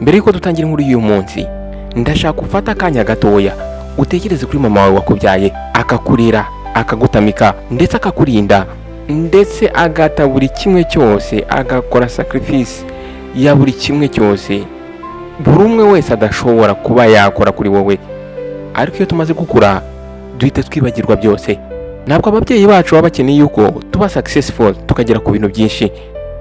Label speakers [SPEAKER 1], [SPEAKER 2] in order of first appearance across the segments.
[SPEAKER 1] Mbere yuko dutangira inkuru y'uyu munsi, ndashaka ufata akanya gatoya utekereze kuri mama wawe wakubyaye, akakurera, akagutamika, ndetse akakurinda, ndetse agata buri kimwe cyose, agakora sacrifice ya buri kimwe cyose buri umwe wese adashobora kuba yakora kuri wowe. Ariko iyo tumaze gukura duhita twibagirwa byose. Ntabwo ababyeyi bacu baba bakeneye yuko tuba successful, tukagera ku bintu byinshi,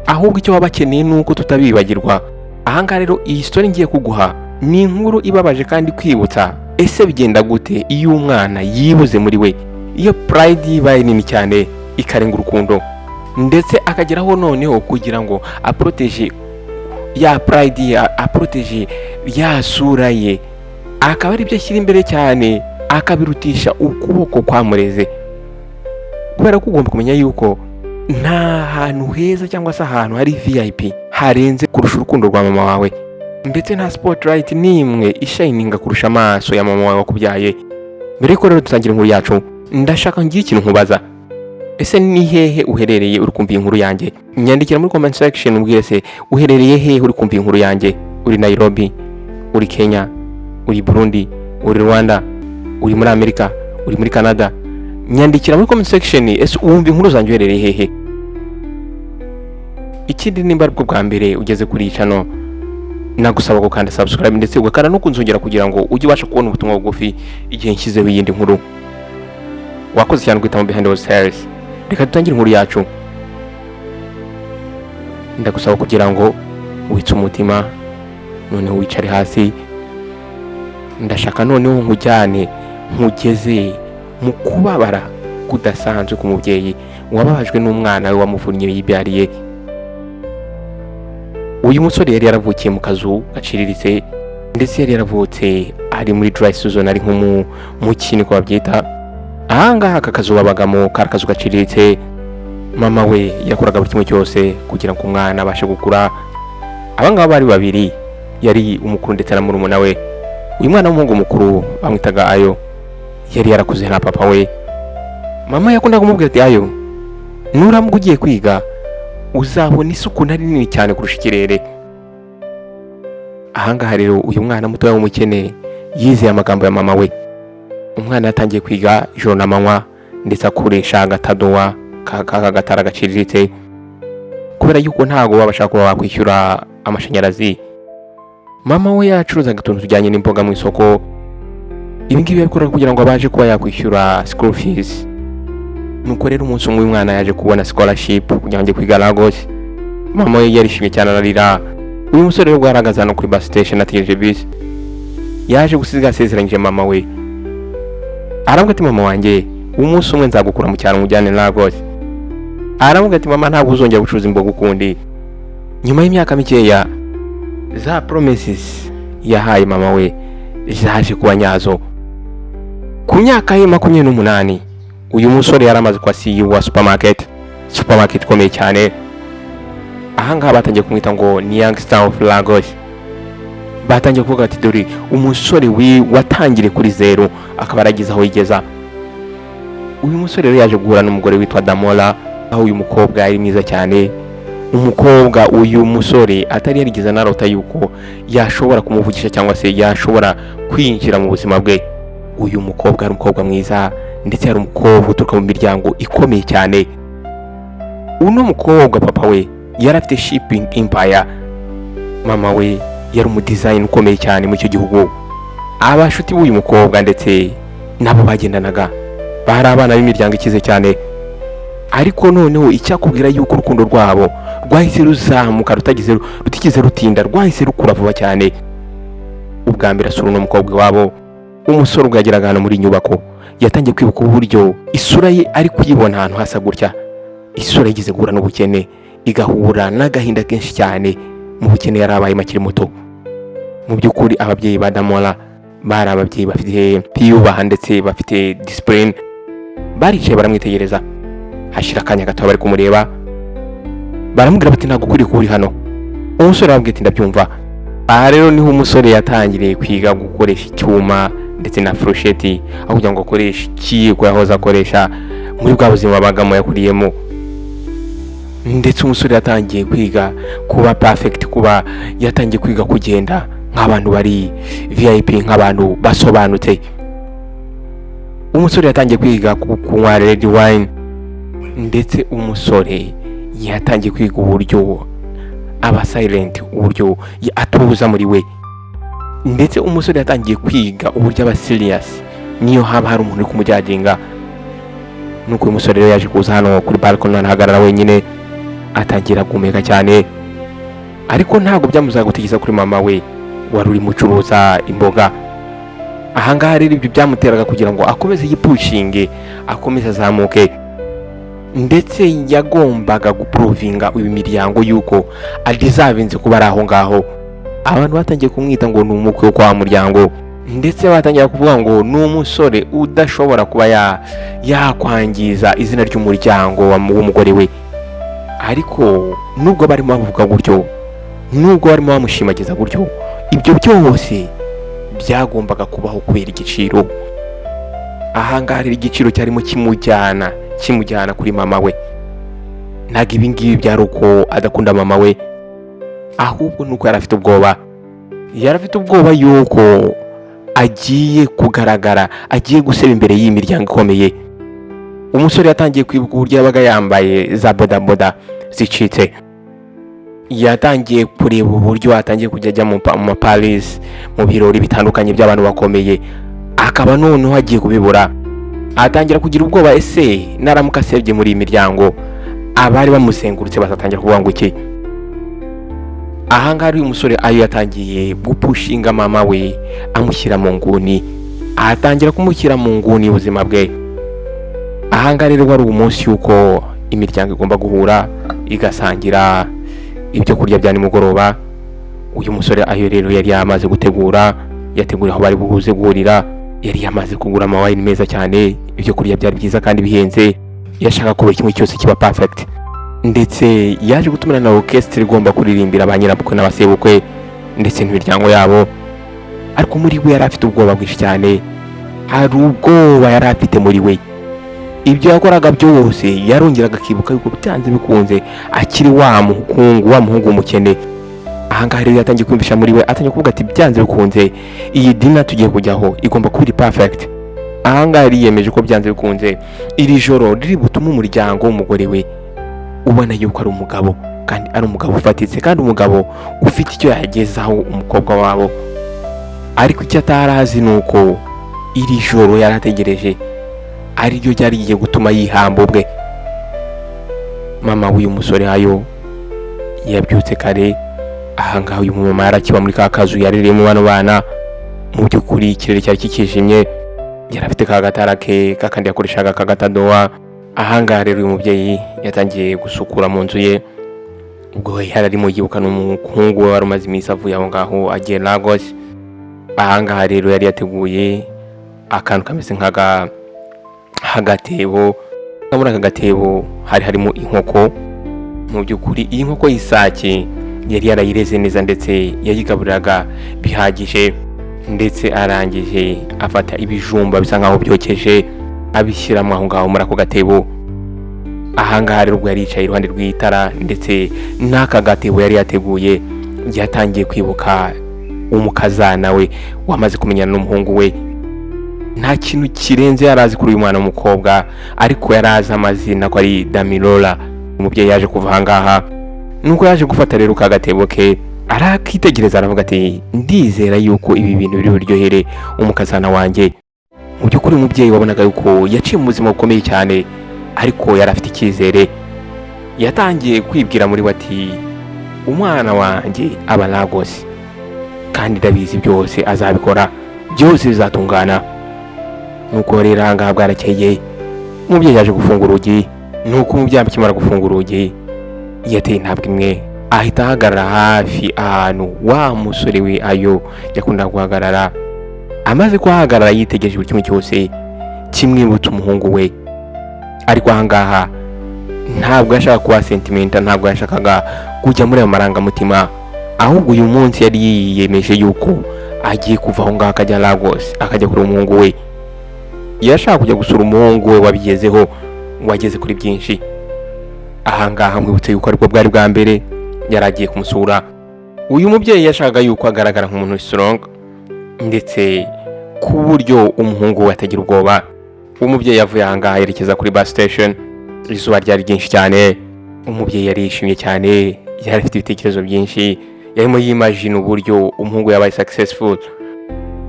[SPEAKER 1] ahubwo icyo baba bakeneye ni uko tutabibagirwa. Ahangaha rero, iyi story ngiye kuguha ni inkuru ibabaje kandi kwibutsa: ese bigenda gute iyo umwana yibuze muri we, iyo pride ibaye nini cyane ikarenga urukundo, ndetse akageraho noneho kugira ngo aprotéger ya pride ye, aprotéger ya sura ye, akaba ari byo ashyira imbere cyane, akabirutisha ukuboko kwamureze? Kubera ko ugomba kumenya yuko nta hantu heza cyangwa se ahantu hari VIP harenze kurusha urukundo rwa mama wawe, ndetse nta spotlight n'imwe ishininga kurusha amaso ya mama wawe wakubyaye. Mbere yuko rero dutangira inkuru yacu, ndashaka ngire ikintu nkubaza: ese ni hehe uherereye uri kumva iyi nkuru yanjye? Nyandikira muri comment section umbwire se uherereye hehe uri kumva iyi nkuru yanjye. Uri Nairobi, uri Kenya, uri Burundi, uri Rwanda, uri muri Amerika, uri muri Canada? Nyandikira muri comment section, ese wumva inkuru zanjye uherereye hehe? Ikindi, nimba aribwo bwa mbere ugeze kuri iyi channel, nagusaba gukanda subscribe ndetse ugakanda no kunzongera kugira ngo ujye ubasha kubona ubutumwa bugufi igihe nshyizeho iyindi nkuru. Wakoze cyane guhitamo Behind the Stairs. Reka dutangire inkuru yacu. Ndagusaba kugira ngo witse umutima, noneho wicare hasi. Ndashaka noneho nkujyane, nkugeze mu kubabara kudasanzwe ku mubyeyi wababajwe n'umwana we wamuvunnye yibyariye. Uyu musore yari yaravukiye mu kazu gaciriritse, ndetse yari yaravutse ari muri dry season, ari nko mu ki niko babyita. Ahangaha aka kazu babagamo kari akazu gaciriritse. Mama we yakoraga buri kimwe cyose kugira ngo umwana abashe gukura. Abangaba bari babiri, yari umukuru ndetse na murumuna we. Uyu mwana w'umuhungu mukuru bamwitaga Ayo. Yari yarakuze nta papa we. Mama yakundaga kumubwira ati: "Ayo, nuramuka ugiye kwiga uzabona isi ukuntu ari nini cyane kurusha ikirere." Ahangaha rero, uyu mwana mutoya w'umukene yizeye amagambo ya mama we. Umwana yatangiye kwiga ijoro n'amanywa, ndetse akoresha agatadowa k'agatara gaciriritse, kubera yuko ntabwo babasha kuba bakwishyura amashanyarazi. Mama we yacuruzaga utuntu tujyanye n'imboga mu isoko. Ibi ngibi yabikoraga kugira ngo abashe kuba yakwishyura school fees. Nuko rero umunsi umwe uyu mwana yaje kubona scholarship kugira ngo ajye kwiga Lagos. Mama we yarishimye cyane, ararira. Uyu musore rero yarahagaze hano kuri bus station ategereje bisi. Yaje gusiga asezeranyije mama we, aravuga ati: "Mama wanjye, umunsi umwe nzagukura mu cyaro mujyane Lagos." Aravuga ati: "Mama, ntabwo uzongera gucuruza imboga ukundi." Nyuma y'imyaka mikeya, za promises yahaye mama we zaje kuba nyazo. Ku myaka ye 28, uyu musore yari amaze kuba CEO wa supermarket, supermarket ikomeye cyane. Ahangaha batangiye kumwita ngo ni Young Star of Lagos. Batangiye kuvuga ati: "Dore umusore watangiriye kuri zeru, akaba yarageze aho yigeza." Uyu musore rero yaje guhura n'umugore witwa Damola, aho uyu mukobwa yari mwiza cyane, umukobwa uyu musore atari yarigeze anarota yuko yashobora kumuvugisha cyangwa se yashobora kwinjira mu buzima bwe. Uyu mukobwa ari umukobwa mwiza, ndetse yari umukobwa uturuka mu miryango ikomeye cyane. Uno mukobwa, papa we yari afite shipping empire, mama we yari umudesigner ukomeye cyane muri icyo gihugu. Abashuti b'uyu mukobwa ndetse nabo bagendanaga bari abana b'imiryango ikize cyane. Ariko noneho icyakubwira yuko urukundo rwabo rwahise ruzamuka rutigeze rutinda, rwahise rukura vuba cyane. Ubwa mbere asura uno mukobwa iwabo, umusore ubwo yageraga hano muri iyi nyubako, yatangiye kwibuka uburyo isura ye ari kuyibona ahantu hasa gutya. Isura yigeze guhura n'ubukene, igahura n'agahinda kenshi cyane mu bukene yari abayemo akiri muto. Mu by'ukuri, ababyeyi ba Damola bari ababyeyi bafite biyubaha ndetse bafite discipline. Baricaye baramwitegereza, hashira akanya gato bari kumureba, baramubwira bati: "Ntabwo ukwiriye kuba uri hano." Umusore arababwira ati: "Ndabyumva." Aha rero niho umusore yatangiriye kwiga gukoresha icyuma ndetse na furusheti, aho kugira ngo akoreshe ikiyiko yahoze akoresha muri bwa buzima babagamo yakuriyemo. Ndetse umusore yatangiye kwiga kuba perfect, kuba yatangiye kwiga kugenda nk'abantu bari VIP, nk'abantu basobanutse. Umusore yatangiye kwiga kunywa red wine, ndetse umusore yatangiye kwiga uburyo aba silent, uburyo atuza muri we. Ndetse umusore yatangiye kwiga uburyo aba serious niyo haba hari umuntu uri kumujudginga. Nuko uyu musore rero yaje kuza hano kuri balcony, arahagarara wenyine, atangira guhumeka cyane, ariko ntabwo byamuzaga gutekereza kuri mama we wari urimo ucuruza imboga. Ahangaha rero ibyo byamuteraga kugira ngo akomeze yipushinge, akomeze azamuke. Ndetse yagombaga guprovinga uyu miryango yuko adeservinze kuba ari aho ngaho. Abantu batangiye kumwita ngo ni umukwe wo kwa muryango, ndetse batangira kuvuga ngo ni umusore udashobora kuba yakwangiza izina ry'umuryango w'umugore we. Ariko nubwo barimo bavuga gutyo, nubwo barimo bamushimagiza gutyo, ibyo byose byagombaga kubaho kubera igiciro. Ahangaha rero igiciro cyarimo kimujyana kuri mama we. Ntabwo ibi ngibi byari uko adakunda mama we, ahubwo nuko yari afite ubwoba. Yari afite ubwoba yuko agiye kugaragara, agiye guseba imbere y'iyi miryango ikomeye. Umusore yatangiye kwibuka uburyo yabaga yambaye za bodaboda zicitse, yatangiye kureba uburyo atangiye kujya ajya mu maparties, mu birori bitandukanye by'abantu bakomeye, akaba noneho agiye kubibura. Atangira kugira ubwoba: ese naramuka asebye muri iyi miryango, abari bamuzengurutse bazatangira kuvuga ngo iki? Ahangaha uyu musore ayo yatangiye gupushinga mama we, amushyira mu nguni, atangira kumushyira mu nguni y'ubuzima bwe. Ahangaha rero wari umunsi y'uko imiryango igomba guhura igasangira ibyo kurya bya nimugoroba. Uyu musore ayo rero yari yamaze gutegura, yateguriye aho bari buhuze guhurira, yari yamaze kugura amawine meza cyane, ibyo kurya byari byiza kandi bihenze. Yashaka ko buri kimwe cyose kiba perfect. Ndetse yaje gutumira na orchestre igomba kuririmbira ba nyirabukwe n'abasebukwe ndetse n'imiryango yabo. Ariko muri we yari afite ubwoba bwinshi cyane, hari ubwoba yari afite muri we. Ibyo yakoraga byose yarongeraga akibuka yuko byanze bikunze akiri wa muhungu, wa muhungu w'umukene. Ahangaha rero yatangiye kwiyumvisha muri we, atangiye kuvuga ati: "Byanze bikunze iyi dinner tugiye kujyaho igomba kuba iri perfect." Ahangaha yari yiyemeje ko byanze bikunze iri joro riri butume umuryango w'umugore we ubona yuko ari umugabo, kandi ari umugabo ufatitse, kandi umugabo ufite icyo yagezaho umukobwa wabo. Ariko icyo atari azi ni uko iri joro yari ategereje ari ryo ryari rigiye gutuma yihamba ubwe. Mama w'uyu musore hayo yabyutse kare. Ahangaha uyu mumama yarakiba muri ka kazu yarereyemo bano bana. Mu by'ukuri ikirere cyari kikijimye, yari afite ka gatara ke kakandi yakoreshaga kagatadowa. Ahangaha rero uyu mubyeyi yatangiye gusukura mu nzu ye, ubwo yari arimo yibuka n'umuhungu we wari umaze iminsi avuye aho ngaho agiye Lagos. Ahangaha rero yari yateguye akantu kameze nk'agatebo. Muri aka gatebo hari harimo inkoko. Mu by'ukuri iyi nkoko y'isake yari yarayireze neza, ndetse yayigaburiraga bihagije. Ndetse arangije afata ibijumba bisa nkaho byokeje, abishyiramo aho ngaho muri ako gatebo. Ahangaha rero ubwo yari yicaye iruhande rw'itara ndetse n'aka gatebo yari yateguye, yatangiye kwibuka umukazana we wamaze kumenyana n'umuhungu we. Nta kintu kirenze yari azi kuri uyu mwana w'umukobwa, ariko yari azi amazina ko ari Damilola. Umubyeyi yaje kuva ahangaha, nuko yaje gufata rero ka gatebo ke, arakitegereza, aravuga ati: "Ndizera yuko ibi bintu biri buryohere umukazana wanjye." Mu by'ukuri umubyeyi wabonaga yuko yaciye mu buzima bukomeye cyane, ariko yari afite icyizere. Yatangiye kwibwira muri we ati: "Umwana wanjye aba Lagos, kandi ndabizi byose azabikora, byose bizatungana." Nuko rero ahangaha bwarakeye, umubyeyi yaje gufunga urugi. Nuko umubyeyi akimara gufunga urugi, yateye intambwe imwe, ahita ahagarara hafi ahantu wa musore we ayo yakundaga guhagarara. Amaze kuhahagarara, yitegereje buri kimwe cyose kimwibutsa umuhungu we. Ariko ahangaha ntabwo yashakaga kuba sentimental, ntabwo yashakaga kujya muri ayo marangamutima, ahubwo uyu munsi yari yiyemeje yuko agiye kuva aho ngaho akajya Lagos, akajya kureba umuhungu we. Yashaka kujya gusura umuhungu we wabigezeho, wageze kuri byinshi. Ahangaha nkwibutse yuko aribwo bwari bwa mbere yari agiye kumusura. Uyu mubyeyi yashakaga yuko agaragara nk'umuntu strong, ndetse ku buryo umuhungu we atagira ubwoba. Umubyeyi yavuye ahangaha yerekeza kuri bus station. Izuba ryari ryinshi cyane. Umubyeyi yari yishimye cyane, yari afite ibitekerezo byinshi, yarimo yimagina uburyo umuhungu yabaye successful.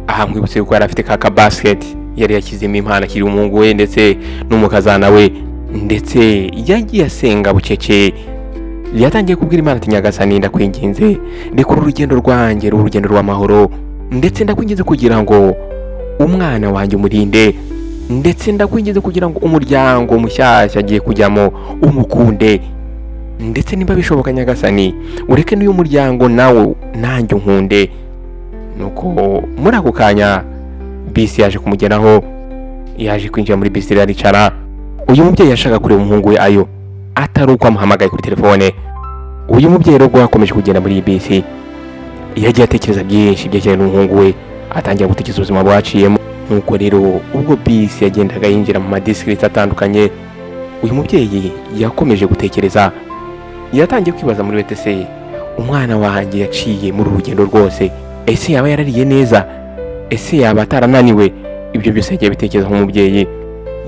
[SPEAKER 1] Aha nkwibutse yuko yari afite ka basket yari yashyizemo impano akiri umuhungu we ndetse n'umukazana we, ndetse yagiye asenga bucece. Yatangiye kubwira Imana ati: "Nyagasani, ndakwinginze, reka uru rugendo rwanjye rube urugendo rw'amahoro, ndetse ndakwinginze kugira ngo umwana wanjye umurinde, ndetse ndakwinginze kugira ngo umuryango mushyashya agiye kujyamo umukunde, ndetse niba bishoboka, Nyagasani, ureke n'uyu muryango nawe nanjye unkunde." Nuko muri ako kanya bisi yaje kumugeraho, yaje kwinjira muri bisi aricara. Uyu mubyeyi yashaka kureba umuhungu we Ayo atari uko amuhamagaye kuri telefone. Uyu mubyeyi rero yakomeje kugenda muri iyi bisi, yagiye atekereza byinshi byerekeranye n'umuhungu we, atangira gutekereza ubuzima bwaciyemo. Nuko rero ubwo bisi yagendaga yinjira mu madisikiriti atandukanye, uyu mubyeyi yakomeje gutekereza. Yatangiye kwibaza muri wese: umwana wanjye yaciye muri uru rugendo rwose, ese yaba yarariye neza? Ese yaba atarananiwe? Ibyo byose yagiye bitekereza nk'umubyeyi.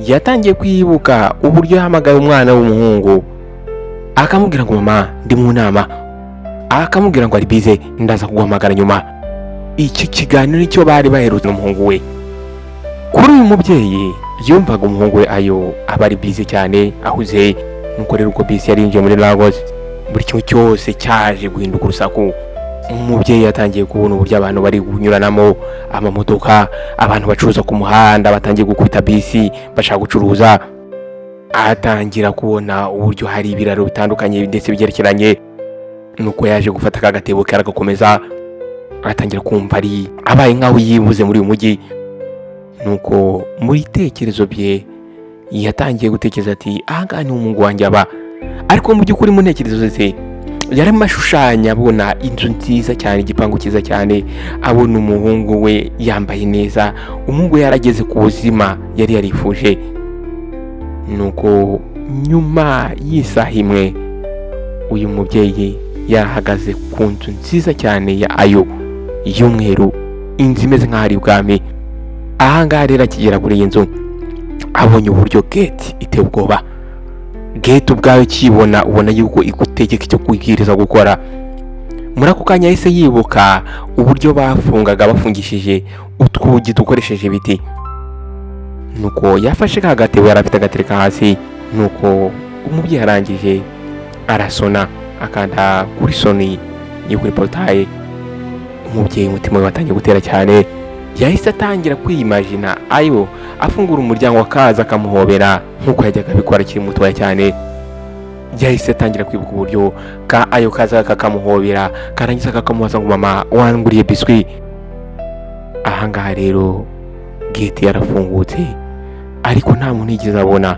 [SPEAKER 1] Yatangiye kwibuka uburyo yahamagaye umwana w'umuhungu akamubwira ngo: "Mama, ndi mu nama," akamubwira ngo ari busy, "Ndaza kuguhamagara nyuma." Iki kiganiro nicyo bari baherutse n'umuhungu we. Kuri uyu mubyeyi yumvaga umuhungu we Ayo aba ari busy cyane, ahuze. Nuko rero uko bisi yari yinjiye muri Lagos, buri kimwe cyose cyaje guhinduka urusaku. Umubyeyi yatangiye kubona uburyo abantu bari kunyuranamo, amamodoka, abantu bacuruza ku muhanda batangiye gukubita bisi bashaka gucuruza. Atangira kubona uburyo hari ibiraro bitandukanye ndetse bigerekeranye. Nuko yaje gufata aka gatebo ke aragakomeza, atangira kumva ari abaye nk'aho yibuze muri uyu mujyi. Nuko mu bitekerezo bye yatangiye gutekereza ati: "Ahangaha ni umuhungu wanjye aba." Ariko mu by'ukuri mu ntekerezo ze yarimo ashushanya, abona inzu nziza cyane, igipangu cyiza cyane, abona umuhungu we yambaye neza, umuhungu we yarageze ku buzima yari yarifuje. Nuko nyuma y'isaha imwe, uyu mubyeyi yarahagaze ku nzu nziza cyane ya Ayo y'umweru, inzu imeze nk'aho ari ibwami. Ahangaha rero akigera kuri iyi nzu, abonye uburyo gate iteye ubwoba. Gate ubwayo ukibona ubona yuko igutegeka icyo kubwiriza gukora. Muri ako kanya yahise yibuka uburyo bafungaga, bafungishije utwugi dukoresheje ibiti. Nuko yafashe ka gatebo yari afite agatereka hasi. Nuko umubyeyi arangije arasona, akanda kuri sonnerie yo kuri portail. Umubyeyi umutima we watangiye gutera cyane. Yahise atangira kwiyimagina Ayo afungura umuryango, akaza akamuhobera nk'uko yajyaga abikora akiri mutoya cyane. Yahise atangira kwibuka uburyo ka Ayo kaza kakamuhobera, karangiza kakamubaza ngo: "Mama, wanguriye biswi?" Ahangaha rero gate yarafungutse, ariko nta muntu yigeze abona,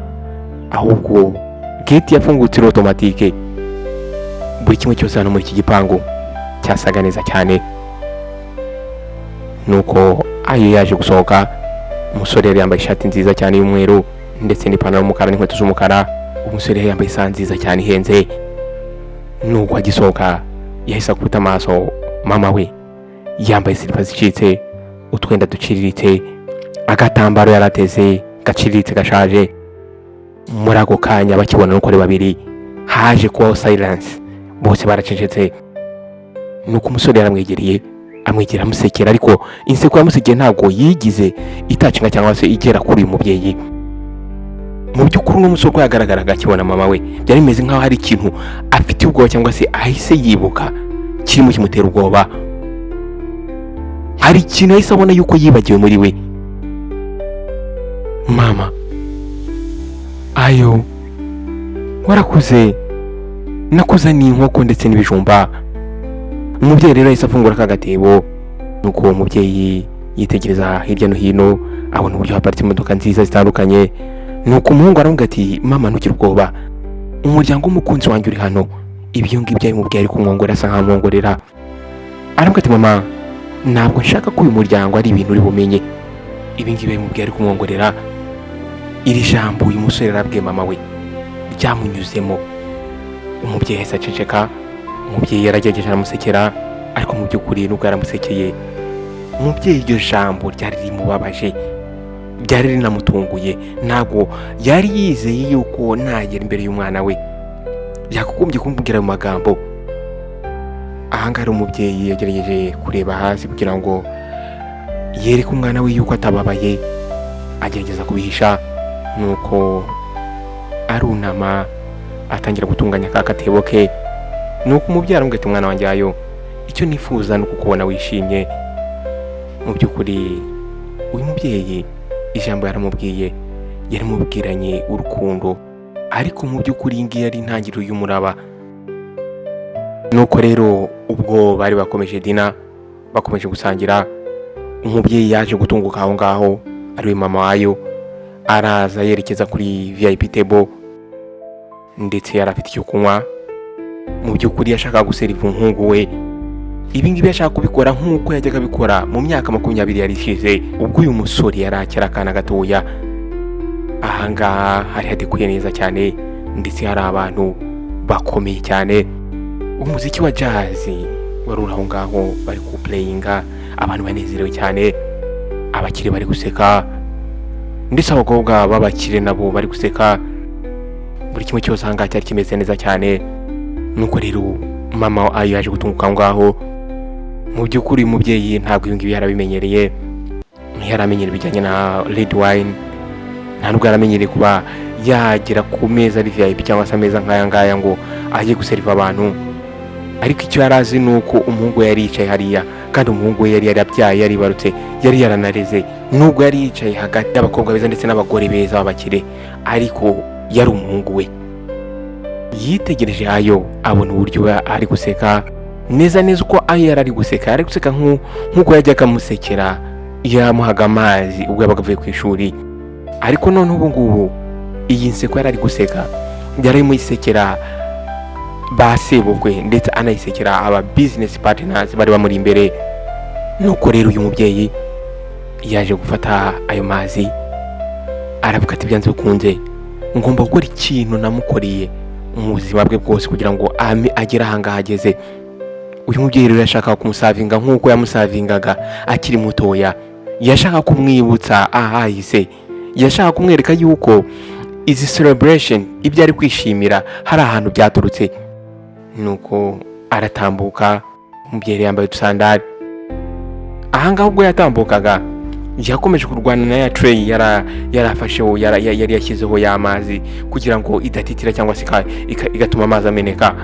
[SPEAKER 1] ahubwo gate yafungutse automatique. Buri kimwe cyose hano muri iki gipangu cyasaga neza cyane. Nuko Ayo yaje gusohoka. Umusore yari yambaye ishati nziza cyane y'umweru ndetse n'ipantaro y'umukara n'inkweto z'umukara. Umusore yari yambaye isaha nziza cyane ihenze. Nuko agisohoka yahise akubita amaso mama we, yambaye silipa zicitse, utwenda duciriritse, agatambaro yari ateze gaciriritse gashaje. Muri ako kanya bakibona nuko ari babiri, haje kubaho silence, bose baracecetse. Nuko umusore yaramwegereye, amwegera amusekera, ariko inseko yamusekeye ntabwo yigize itacinga cyangwa se igera kuri uyu mubyeyi. Mu by'ukuri uno musore uko yagaragaraga akibona mama we, byari bimeze nk'aho hari ikintu afitiye ubwoba cyangwa se ahise yibuka kirimo kimutera ubwoba. Hari ikintu yahise abona yuko yibagiwe muri we. "Mama Ayo, warakuze, nakuzaniye inkoko ndetse n'ibijumba." Umubyeyi rero yahise afungura aka gatebo. Nuko uwo mubyeyi yitegereza hirya no hino, abona uburyo haparitse imodoka nziza zitandukanye. Nuko umuhungu aramubwira ati: "Mama, ntugire ubwoba, umuryango w'umukunzi wanjye uri hano." Ibyo ngibyo abimubwiye ari kumwongorera, asa nkaho amwongorera. Aramubwira ati: "Mama, ntabwo nshaka ko uyu muryango ari ibintu uri bumenye." Ibi ngibi abimubwiye ari kumwongorera. Iri jambo uyu musore yarabwiye mama we ryamunyuzemo. Umubyeyi yahise aceceka. Umubyeyi yaragerageje aramusekera, ariko mu by'ukuri nubwo yaramusekeye, umubyeyi iryo jambo ryari rimubabaje, ryari rinamutunguye. Ntabwo yari yizeye yuko nagera imbere y'umwana we yakagombye kumubwira ayo magambo. Ahangaha rero umubyeyi yagerageje kureba hasi kugira ngo yereke umwana we yuko atababaye, agerageza kubihisha. Nuko arunama atangira gutunganya ka katebo ke. Nuko umubyeyi aramubwira ati: "Umwana wanjye ayo, icyo nifuza ni ukukubona wishimye." Mu by'ukuri uyu mubyeyi ijambo yaramubwiye yarimubwiranye urukundo, ariko mu by'ukuri iyi ngiyi yari intangiriro y'umuraba. Nuko rero ubwo bari bakomeje dinner, bakomeje gusangira, umubyeyi yaje gutunguka aho ngaho, ariwe mama wayo, araza yerekeza kuri VIP table, ndetse yari afite icyo kunywa. Mu by'ukuri yashakaga guseriva umuhungu we. Ibi ngibi yashaka kubikora nk'uko yajyaga abikora mu myaka 20 yari ishize, ubwo uyu musore yari akiri akana gatoya. Ahangaha hari hadekuye neza cyane, ndetse hari abantu bakomeye cyane. Umuziki wa jazz wari uri aho ngaho bari kuwuplayinga, abantu banezerewe cyane, abakire bari guseka, ndetse abakobwa b'abakire nabo bari guseka. Buri kimwe cyose ahangaha cyari kimeze neza cyane. Nuko rero mama ayo yaje gutunguka aho ngaho. Mu by'ukuri uyu mubyeyi ntabwo ibi ngibi yarabimenyereye, ntiyaramenyera ibijyanye na red wine, nta nubwo yaramenyereye kuba yagera ku meza ari VIP cyangwa se ameza nk'aya ngaya ngo ajye guseriva abantu. Ariko icyo yari azi ni uko umuhungu we yari yicaye hariya, kandi umuhungu we yari yarabyaye, yaribarutse, yari yaranareze. Nubwo yari yicaye hagati y'abakobwa beza ndetse n'abagore beza b'abakire, ariko yari umuhungu we. Yitegereje ayo, abona uburyo we ari guseka neza neza. Uko ayo yari ari guseka, yari guseka nk'uko yajyaga amusekera iyo yamuhaga amazi ubwo yabaga avuye ku ishuri. Ariko none ubu ngubu iyi nseko yari ari guseka, yari arimo yisekera ba sebukwe, ndetse anayisekera aba business partners bari bamuri imbere. Nuko rero uyu mubyeyi yaje gufata ayo mazi, aravuga ati: "Byanze bikunze ngomba gukora ikintu namukoreye mu buzima bwe bwose kugira ngo ame agere ahangaha ageze." Uyu mubyeyi rero yashakaga kumusavinga nk'uko yamusavingaga akiri mutoya, yashaka kumwibutsa ahahise, yashaka kumwereka yuko izi celebration, ibyo ari kwishimira, hari ahantu byaturutse. Nuko aratambuka. Umubyeyi yari yambaye udusandari. Ahangaha ubwo yatambukaga, yakomeje kurwana na ya tray yarafasheho, yari yashyizeho y'amazi kugira ngo idatitira cyangwa se igatuma amazi ameneka.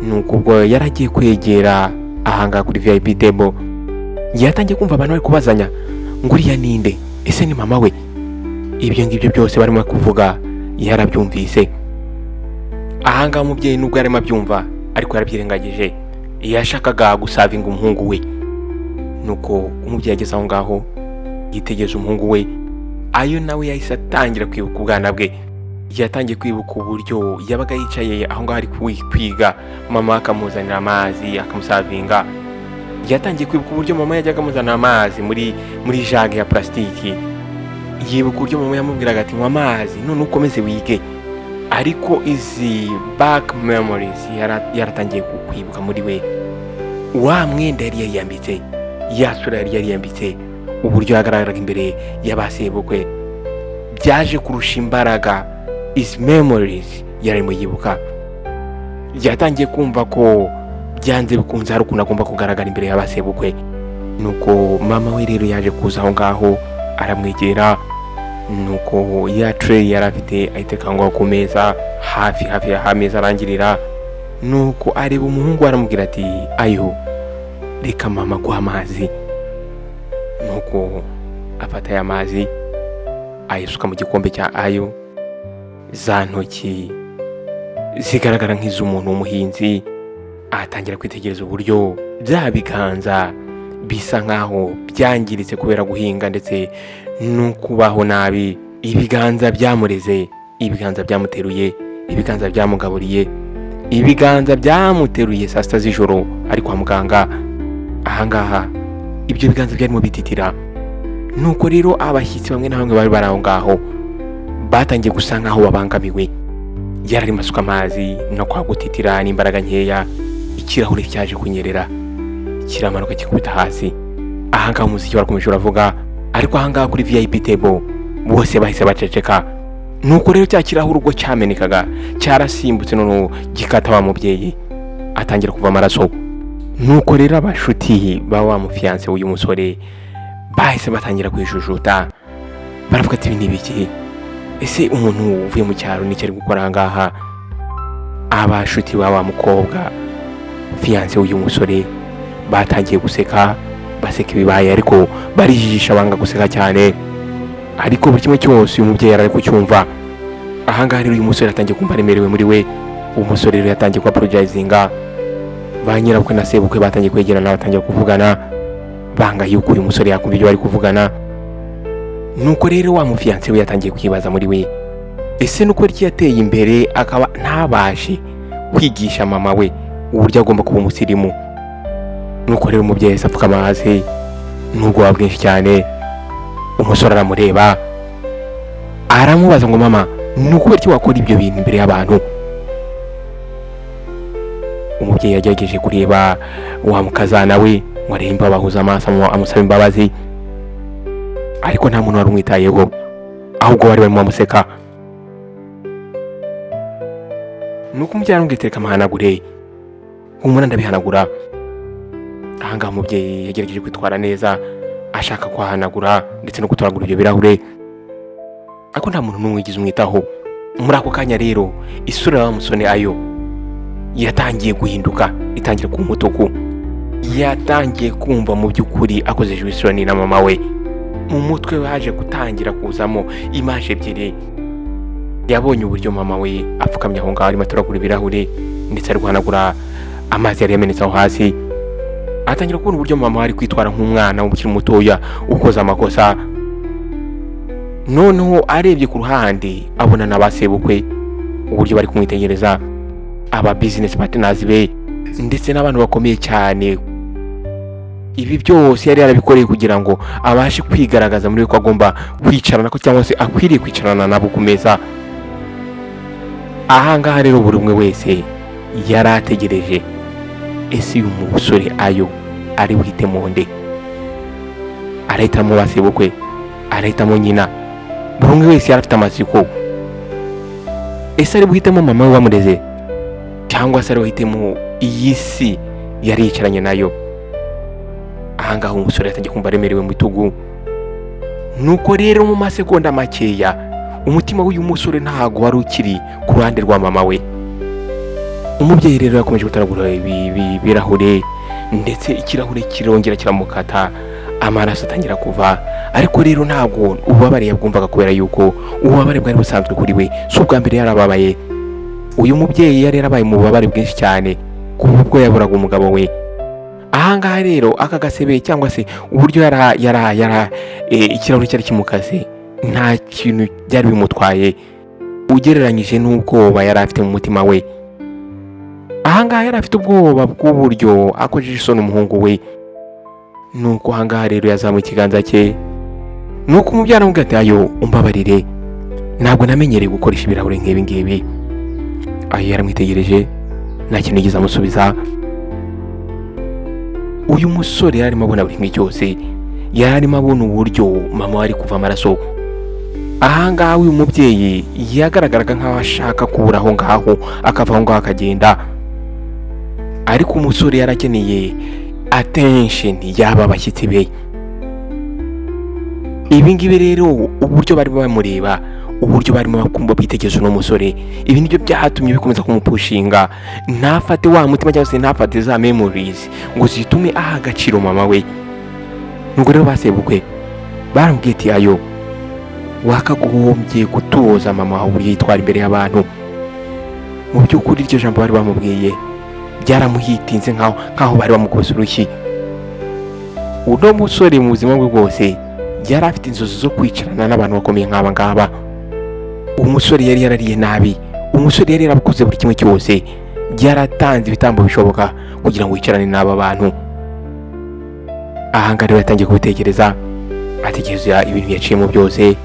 [SPEAKER 1] Nuko ubwo yari agiye kwegera ahangaha kuri VIP table, yatangiye kumva abantu bari kubazanya ngo: "Uriya ninde? Ese ni mama we?" Ibyo ngibyo byose barimo kuvuga yarabyumvise. Ahangaha umubyeyi nubwo yarimo abyumva, ariko yarabyirengagije, yashakaga gusavinga umuhungu we. Nuko umubyeyi ageze aho ngaho, yitegereje umuhungu we ayo, nawe yahise atangira kwibuka ubwana bwe. Yatangiye kwibuka uburyo yabaga yicaye aho ngaho ari kwiga, mama akamuzanira amazi akamusavinga. Yatangiye kwibuka uburyo mama yajyaga amuzanira amazi muri jug ya plasitiki. Yibuka uburyo mama yamubwiraga ati: "Nywa amazi none ukomeze wige." Ariko izi back memories yaratangiye kwibuka muri we, wa mwenda yari yariyambitse, ya sura yari yariyambitse, uburyo yagaragaraga imbere y'abasebukwe, byaje kurusha imbaraga izi memories yarimo yibuka. Yatangiye kumva ko byanze bikunze hari ukuntu agomba kugaragara imbere y'abasebukwe. Nuko mama we rero yaje kuza aho ngaho, aramwegera. Nuko ya tray yari afite ayitereka aho ngaho ku meza, hafi hafi y'aho ameza arangirira. Nuko areba umuhungu we, aramubwira ati: "Ayo, reka mama aguha amazi." Nuko afata aya mazi ayasuka mu gikombe cya ayo. Za ntoki zigaragara nk'iz'umuntu w'umuhinzi, atangira kwitegereza uburyo bya biganza bisa nk'aho byangiritse kubera guhinga ndetse no kubaho nabi. Ibiganza byamureze, ibiganza byamuteruye, ibiganza byamugaburiye, ibiganza byamuteruye saa 6 z'ijoro ari kwa muganga. Ahangaha ibyo biganza byarimo bititira. Nuko rero abashyitsi bamwe na bamwe bari bari aho ngaho batangiye gusa nk'aho babangamiwe. Yari arimo asuka amazi no kwa gutitira n'imbaraga nkeya, ikirahure cyaje kunyerera, kiramanuka kikubita hasi. Ahangaha umuziki warakomeje uravuga, ariko ahangaha kuri VIP table bose bahise baceceka. Nuko rero cya kirahure ubwo cyamenekaga cyarasimbutse, noneho gikata wa mubyeyi, atangira kuva amaraso. Nuko rero abashuti ba wa mufiancé w'uyu musore bahise batangira kwijujuta, baravuga ati: "Ibi ni ibiki? Ese umuntu uvuye mu cyaro nicyo ari gukora ahangaha?" Abashuti ba wa mukobwa fiancé w'uyu musore batangiye guseka, baseka ibibaye, ariko barijijisha, banga guseka cyane. Ariko buri kimwe cyose uyu mubyeyi yari ari kucyumva. Ahangaha rero uyu musore yatangiye kumva aremerewe muri we. Uwo musore rero yatangiye kuapologizinga. Ba nyirabukwe na sebukwe batangiye kwegerana, batangiye kuvugana, banga yuko uyu musore yakumva ibyo bari kuvugana. Nuko rero wa mufiancé we yatangiye kwibaza muri we: ese nuko iki yateye imbere akaba ntabashe kwigisha mama we uburyo agomba kuba umusirimu? Nuko rero umubyeyi yahise apfukama hasi n'ubwoba bwinshi cyane. Umusore aramureba, aramubaza ngo: "Mama, ni ukubera iki wakora ibyo bintu imbere y'abantu?" Umubyeyi yagerageje kureba wa mukazana we ngo arebe imbabazi, ahuza amaso, amusaba imbabazi, ariko nta muntu wari umwitayeho, ahubwo bari barimo bamuseka. Nuko umubyeyi aramubwira ati: "Reka muhanagure, humura, ndabihanagura." Ahangaha umubyeyi yagerageje kwitwara neza, ashaka kuhahanagura ndetse no gutoragura ibyo birahure, ariko nta muntu n'umwe wigeze umwitaho. Muri ako kanya rero isura ya wa musore ayo yatangiye guhinduka, itangira kuba umutuku. Yatangiye kumva mu by'ukuri akozejwe isoni na mama we. Mu mutwe we haje gutangira kuzamo image ebyiri. Yabonye uburyo mama we apfukamye aho ngaho arimo atoragura ibirahure ndetse ari guhanagura amazi yari yamenetse aho hasi. Atangira kubona uburyo mama we ari kwitwara nk'umwana ukiri mutoya ukoze amakosa. Noneho arebye ku ruhande abona na ba sebukwe uburyo bari kumwitegereza, aba business partners be ndetse n'abantu bakomeye cyane. Ibi byose yari yarabikoreye kugira ngo abashe kwigaragaza muri we ko agomba kwicarana ko cyangwa se akwiriye kwicarana nabo ku meza. Ahangaha rero buri umwe wese yari ategereje: ese uyu musore ayo ari buhitemo nde? Arahitamo ba sebukwe? Arahitamo nyina? Buri umwe wese yari afite amatsiko: ese ari buhitemo mama we wamureze, cyangwa se ari buhitemo iyi si yari yicaranye nayo? Ahangaha umusore yatangiye kumva aremerewe mu bitugu. Nuko rero mu masegonda makeya umutima w'uyu musore ntago wari ukiri ku ruhande rwa mama we. Umubyeyi rero yakomeje gutoragura ibi birahure, ndetse ikirahure kirongera kiramukata, amaraso atangira kuva. Ariko rero ntabwo ububabare yabwumvaga, kubera yuko ububabare bwari busanzwe kuri we, si ubwa mbere yarababaye. Uyu mubyeyi yari yarabaye mu bubabare bwinshi cyane kuva ubwo yaburaga umugabo we. Ahangaha rero aka gasebe cyangwa se uburyo yara yara yara ikirahure cyari kimukase, nta kintu byari bimutwaye ugereranyije n'ubwoba yari afite mu mutima we. Ahangaha yari afite ubwoba bw'uburyo akojeje isoni umuhungu we. Nuko ahangaha rero yazamuye ikiganza cye, nuko umubyeyi aramubwira ati: "Ayo, umbabarire, ntabwo namenyereye gukoresha ibirahure nk'ibi ngibi." Ayo yaramwitegereje, nta kintu yigeze amusubiza. Uyu musore yari arimo abona buri kimwe cyose, yari arimo abona uburyo mama we ari kuva amaraso. Ahangaha uyu mubyeyi yagaragaraga nk'aho ashaka kubura aho ngaho, akava aho ngaho akagenda, ariko umusore yari akeneye attention y'aba bashyitsi be. Ibi ngibi rero, uburyo barimo bamureba, uburyo barimo bakumva bitekerezo uno musore, ibi nibyo byatumye bikomeza kumupushinga ntafate wa mutima cyangwa se ntafate za memories ngo zitume aha agaciro mama we. Nuko rero basebukwe baramubwiye ati: "Ayo, wakagombye gutoza mama wawe uburyo yitwara imbere y'abantu." Mu by'ukuri iryo jambo bari bamubwiye byaramuhitinze, nkaho bari bamukubise urushyi. Uno musore mu buzima bwe bwose yari afite inzozi zo kwicarana n'abantu bakomeye nk'aba ngaba. Umusore yari yarariye nabi, umusore yari yarakoze buri kimwe cyose, yaratanze ibitambo bishoboka kugira ngo yicarane n'aba bantu. Ahangaha rero yatangiye kubitekereza, atekereza ibintu yaciyemo byose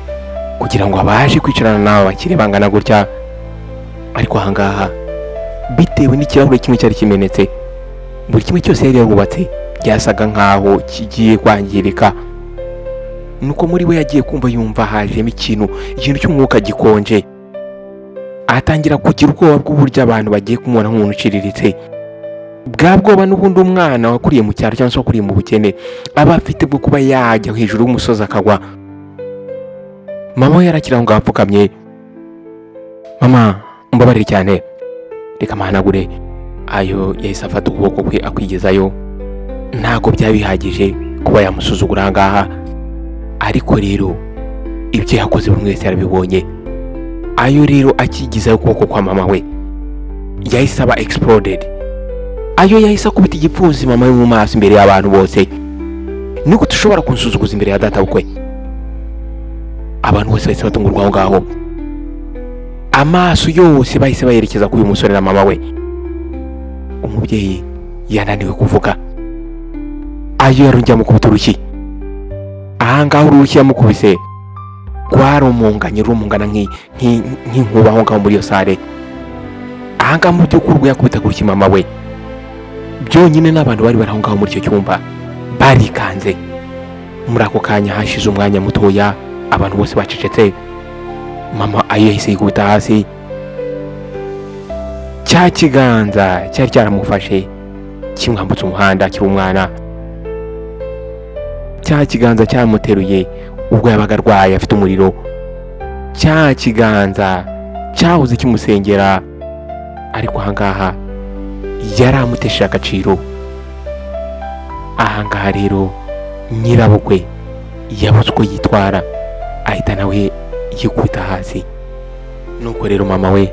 [SPEAKER 1] kugira ngo abashe kwicarana n'aba bakire bangana gutya. Ariko ahangaha, bitewe n'ikirahure kimwe cyari kimenetse, buri kimwe cyose yari yarubatse byasaga nkaho kigiye kwangirika. Nuko muri we yagiye kumva yumva hajemo ikintu cy'umwuka gikonje, atangira kugira ubwoba bw'uburyo abantu bagiye kumubona nk'umuntu uciriritse. Bwa bwoba n'ubundi umwana wakuriye mu cyaro cyangwa se wakuriye mu bukene aba afite bwo kuba yajya hejuru y'umusozi akagwa. Mama we yarakiri aho ngaho apfukamye. "Mama, umbabarire cyane, reka mpahanagure." Ayo yahise afata ukuboko kwe akwigezayo. Ntabwo byaba bihagije kuba yamusuzugura aha ngaha, ariko rero ibyo yakoze buri wese yarabibonye. Ayo rero akigizayo ukuboko kwa mama we, yahise aba exploded. Ayo yahise akubita igipfunsi mama we mu maso imbere y'abantu bose. "Ni gute ushobora kunsuzuguza imbere ya data bukwe?" Abantu bose bahise batungurwa aho ngaho, amaso yose bahise bayerekeza kuri uyu musore na mama we. Umubyeyi yananiwe kuvuga. Ayo yarongeye amukubita urushyi. Aha ngaha urushyi yamukubise rwarumunganye, rumungana nk'inkuba aho ngaho muri iyo salle. Aha ngaha mu by'ukuri ubwo yakubitaga urushyi mama we, byonyine n'abantu bari bari aho ngaho muri icyo cyumba barikanze. Muri ako kanya hashize umwanya mutoya, abantu bose bacecetse. Mama Ayo yahise yikubita hasi. Cya kiganza cyari cyaramufashe kimwambutsa umuhanda akiri umwana, cya kiganza cyamuteruye ubwo yabaga arwaye afite umuriro, cya kiganza cyahoze kimusengera, ariko ahangaha yari amutesheje agaciro. Ahangaha rero nyirabukwe yabuze uko yitwara, ahita nawe yikubita hasi. Nuko rero mama we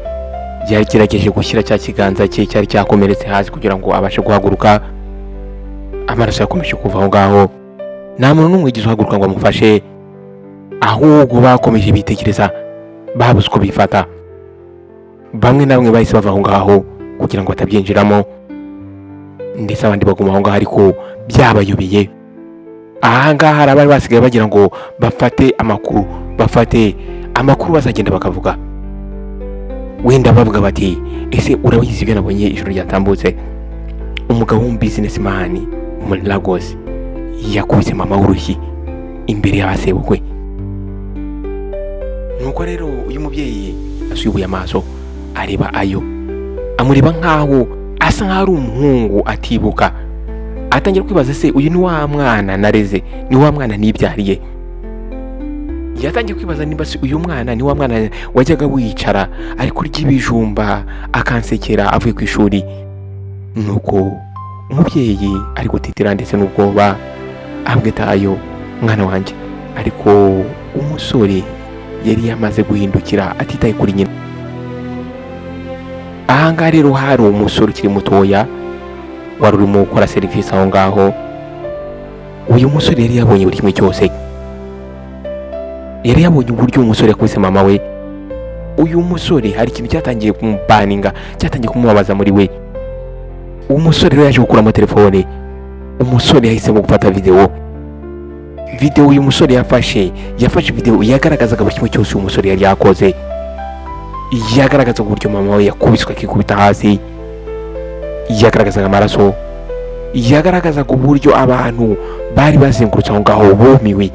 [SPEAKER 1] yagerageje gushyira cya kiganza cye cyari cyakomeretse hasi kugira ngo abashe guhaguruka. Amaraso yakomeje kuva aho ngaho. Nta muntu n'umwe wigeze uhaguruka ngo amufashe, ahubwo bakomeje bitekereza, babuze uko bifata. Bamwe na bamwe bahise bava aho ngaho kugira ngo batabyinjiramo, ndetse abandi baguma aho ngaho ariko byabayobeye. Aha ngaha hari abari basigaye bagira ngo bafate amakuru, bafate amakuru bazagenda bakavuga, wenda bavuga bati: "Ese urabizi ibyo nabonye ijoro ryatambutse? Umugabo w'umubusinessman muri Lagos yakubise mama w'urushyi imbere y'abasebukwe." Nuko rero uyu mubyeyi asubuye amaso areba Ayo, amureba nkaho asa nkaho ari umuhungu atibuka. Atangira kwibaza: "Se uyu ni wa mwana nareze? Ni wa mwana nibyariye?" Yatangiye kwibaza niba se uyu mwana ni wa mwana wajyaga wicara ari kurya ibijumba akansekera avuye ku ishuri. Nuko umubyeyi ari gutitira ndetse n'ubwoba, ambwita: "Ayo, mwana wanjye." Ariko umusore yari yamaze guhindukira atitaye kuri nyina. Ahangaha rero hari umusore ukiri mutoya wari urimo gukora serivisi aho ngaho. Uyu musore yari yabonye buri kimwe cyose, yari yabonye uburyo umusore yakubise mama we. Uyu musore hari ikintu cyatangiye kumubaninga, cyatangiye kumubabaza muri we. Uwo musore rero yaje gukuramo telefone. Umusore yahisemo gufata videwo. Videwo uyu musore yafashe videwo yagaragazaga buri kimwe cyose uyu musore yari yakoze. Yagaragazaga uburyo mama we yakubiswe akikubita hasi, yagaragazaga amaraso, yagaragazaga uburyo abantu bari bazengurutse aho ngaho bumiwe,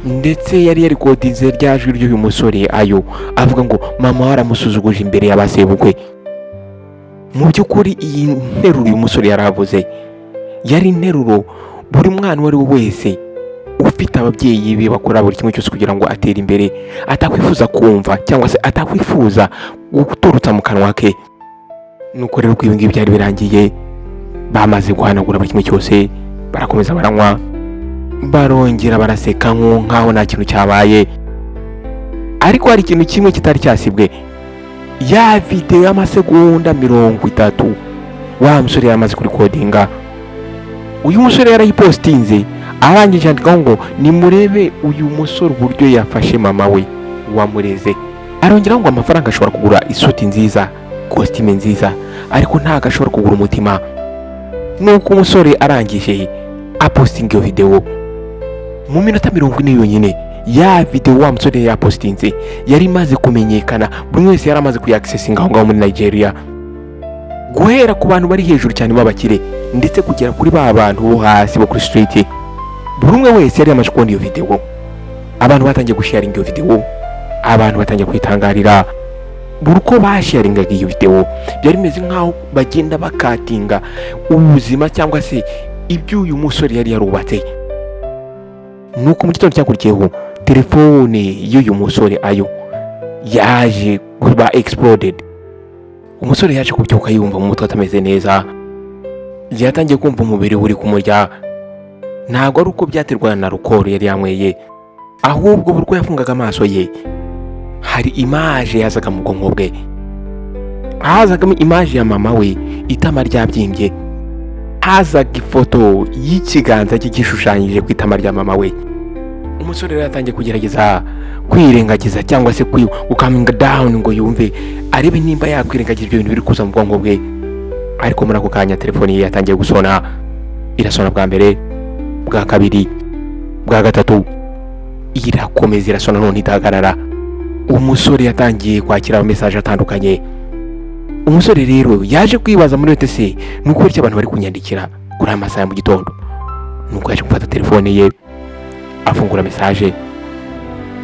[SPEAKER 1] ndetse yari yarikodinze rya jwi ry'uyu musore Ayo avuga ngo mama we aramusuzuguje imbere y'abasebukwe. Mu by'ukuri iyi nteruro uyu musore yaravuze yari interuro buri mwana uwo ari we wese ufite ababyeyi be bakora buri kimwe cyose kugira ngo atere imbere atakwifuza kumva cyangwa se atakwifuza guturutsa mu kanwa ke. Nuko rero uko ibi ngibi byari birangiye, bamaze guhanagura buri kimwe cyose, barakomeza baranywa, barongera baraseka nk'aho nta kintu cyabaye. Ariko hari ikintu kimwe kitari cyasibwe: ya videwo y'amasegonda 30 wa musore yari amaze kurikodinga. Uyu musore yarayipositinze, arangije yandikaho ngo: "Nimurebe uyu musore uburyo yafashe mama we wamureze." Arongeraho ngo: "Amafaranga ashobora kugura isuti nziza, kositime nziza, ariko ntabwo ashobora kugura umutima." Nuko umusore arangije apositinga iyo videwo, mu minota 40 yonyine Ya video wa musore yapositinze yari imaze kumenyekana, buri wese yari amaze kuyakisesinga aho ngaho muri Nigeria, guhera ku bantu bari hejuru cyane b'abakire ndetse kugera kuri ba bantu bo hasi bo kuri street. Buri umwe wese yari yamaze kubona iyo video. Abantu batangiye gusharinga iyo video, abantu batangiye kwitangarira. Buri uko basharingaga iyo video, byari bimeze nk'aho bagenda bakatinga ubuzima cyangwa se ibyo uyu musore yari yarubatse. Nuko mu gitondo cyakurikiyeho, telefone y'uyu musore ayo yaje kuba exploded. Umusore yaje kubyuka yumva mu mutwe atameze neza, yatangiye kumva umubiri uri kumurya. Ntabwo ari uko byaterwa na alcohol yari yanyweye, ahubwo buri uko yafungaga amaso ye hari image yazaga mu bwonko bwe. Hazagamo image ya mama we, itama ryabyimbye, hazaga ifoto y'ikiganza cye gishushanyije ku itama rya mama we. Umusore rero yatangiye kugerageza kwirengagiza cyangwa se gukaminga down ngo yumve arebe nimba yakwirengagiza ibyo bintu biri kuza mu bwonko bwe. Ariko muri ako kanya telefoni ye yatangiye gusona, irasona bwa mbere, bwa kabiri, bwa gatatu, irakomeza irasona none idahagarara. Umusore yatangiye kwakira ama message atandukanye. Umusore rero yaje kwibaza muri wese, ni ukubera iki abantu bari kunyandikira kuri aya masaha ya mu gitondo? Nuko yaje gufata telefone ye, afungura message.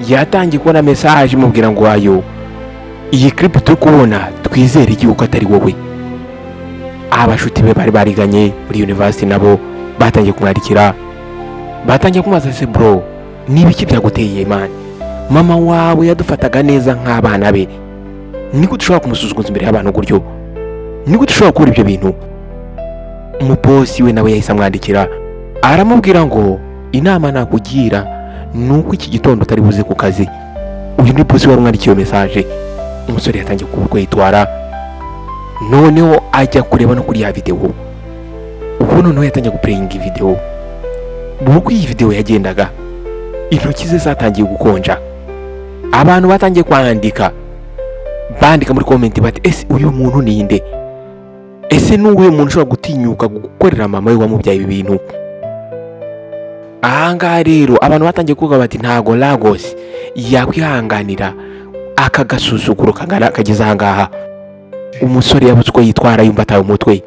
[SPEAKER 1] Yatangiye kubona message imubwira ngo: "Ayo, iyi clip turi kubona, twizere igihugu atari wowe." Abashuti be bari bariganye muri university nabo batangiye kumwandikira, batangiye kumubaza: "Se bro, ni ibiki byaguteye man? Mama wawe yadufataga neza nk'abana be. Ni gute ushobora kumusuzuguza imbere y'abantu gutyo? Ni gute ushobora gukora ibyo bintu?" Umubosi we nawe yahise amwandikira, aramubwira ngo: "Inama nakugira ni uko iki gitondo utari buze ku kazi." Uyu ni bosi wari umwandikiye iyo message. Umusore yatangiye kubura uko yitwara, noneho ajya kureba no kuri ya videwo. Ubu noneho yatangiye gupureyinga videwo. Buri uko iyi videwo yagendaga, intoki ze zatangiye gukonja. Abantu batangiye kwandika, bandika muri comment bati: "Ese uyu muntu ni nde? Ese ni uwuhe muntu ushobora gutinyuka gukorera mama we wamubyaye ibi bintu?" Ahangaha rero abantu batangiye kuvuga bati: "Ntago Lagos yakwihanganira aka gasuzuguro kangana kageze ahangaha." Umusore yabuze uko yitwara, yumva atawe umutwe.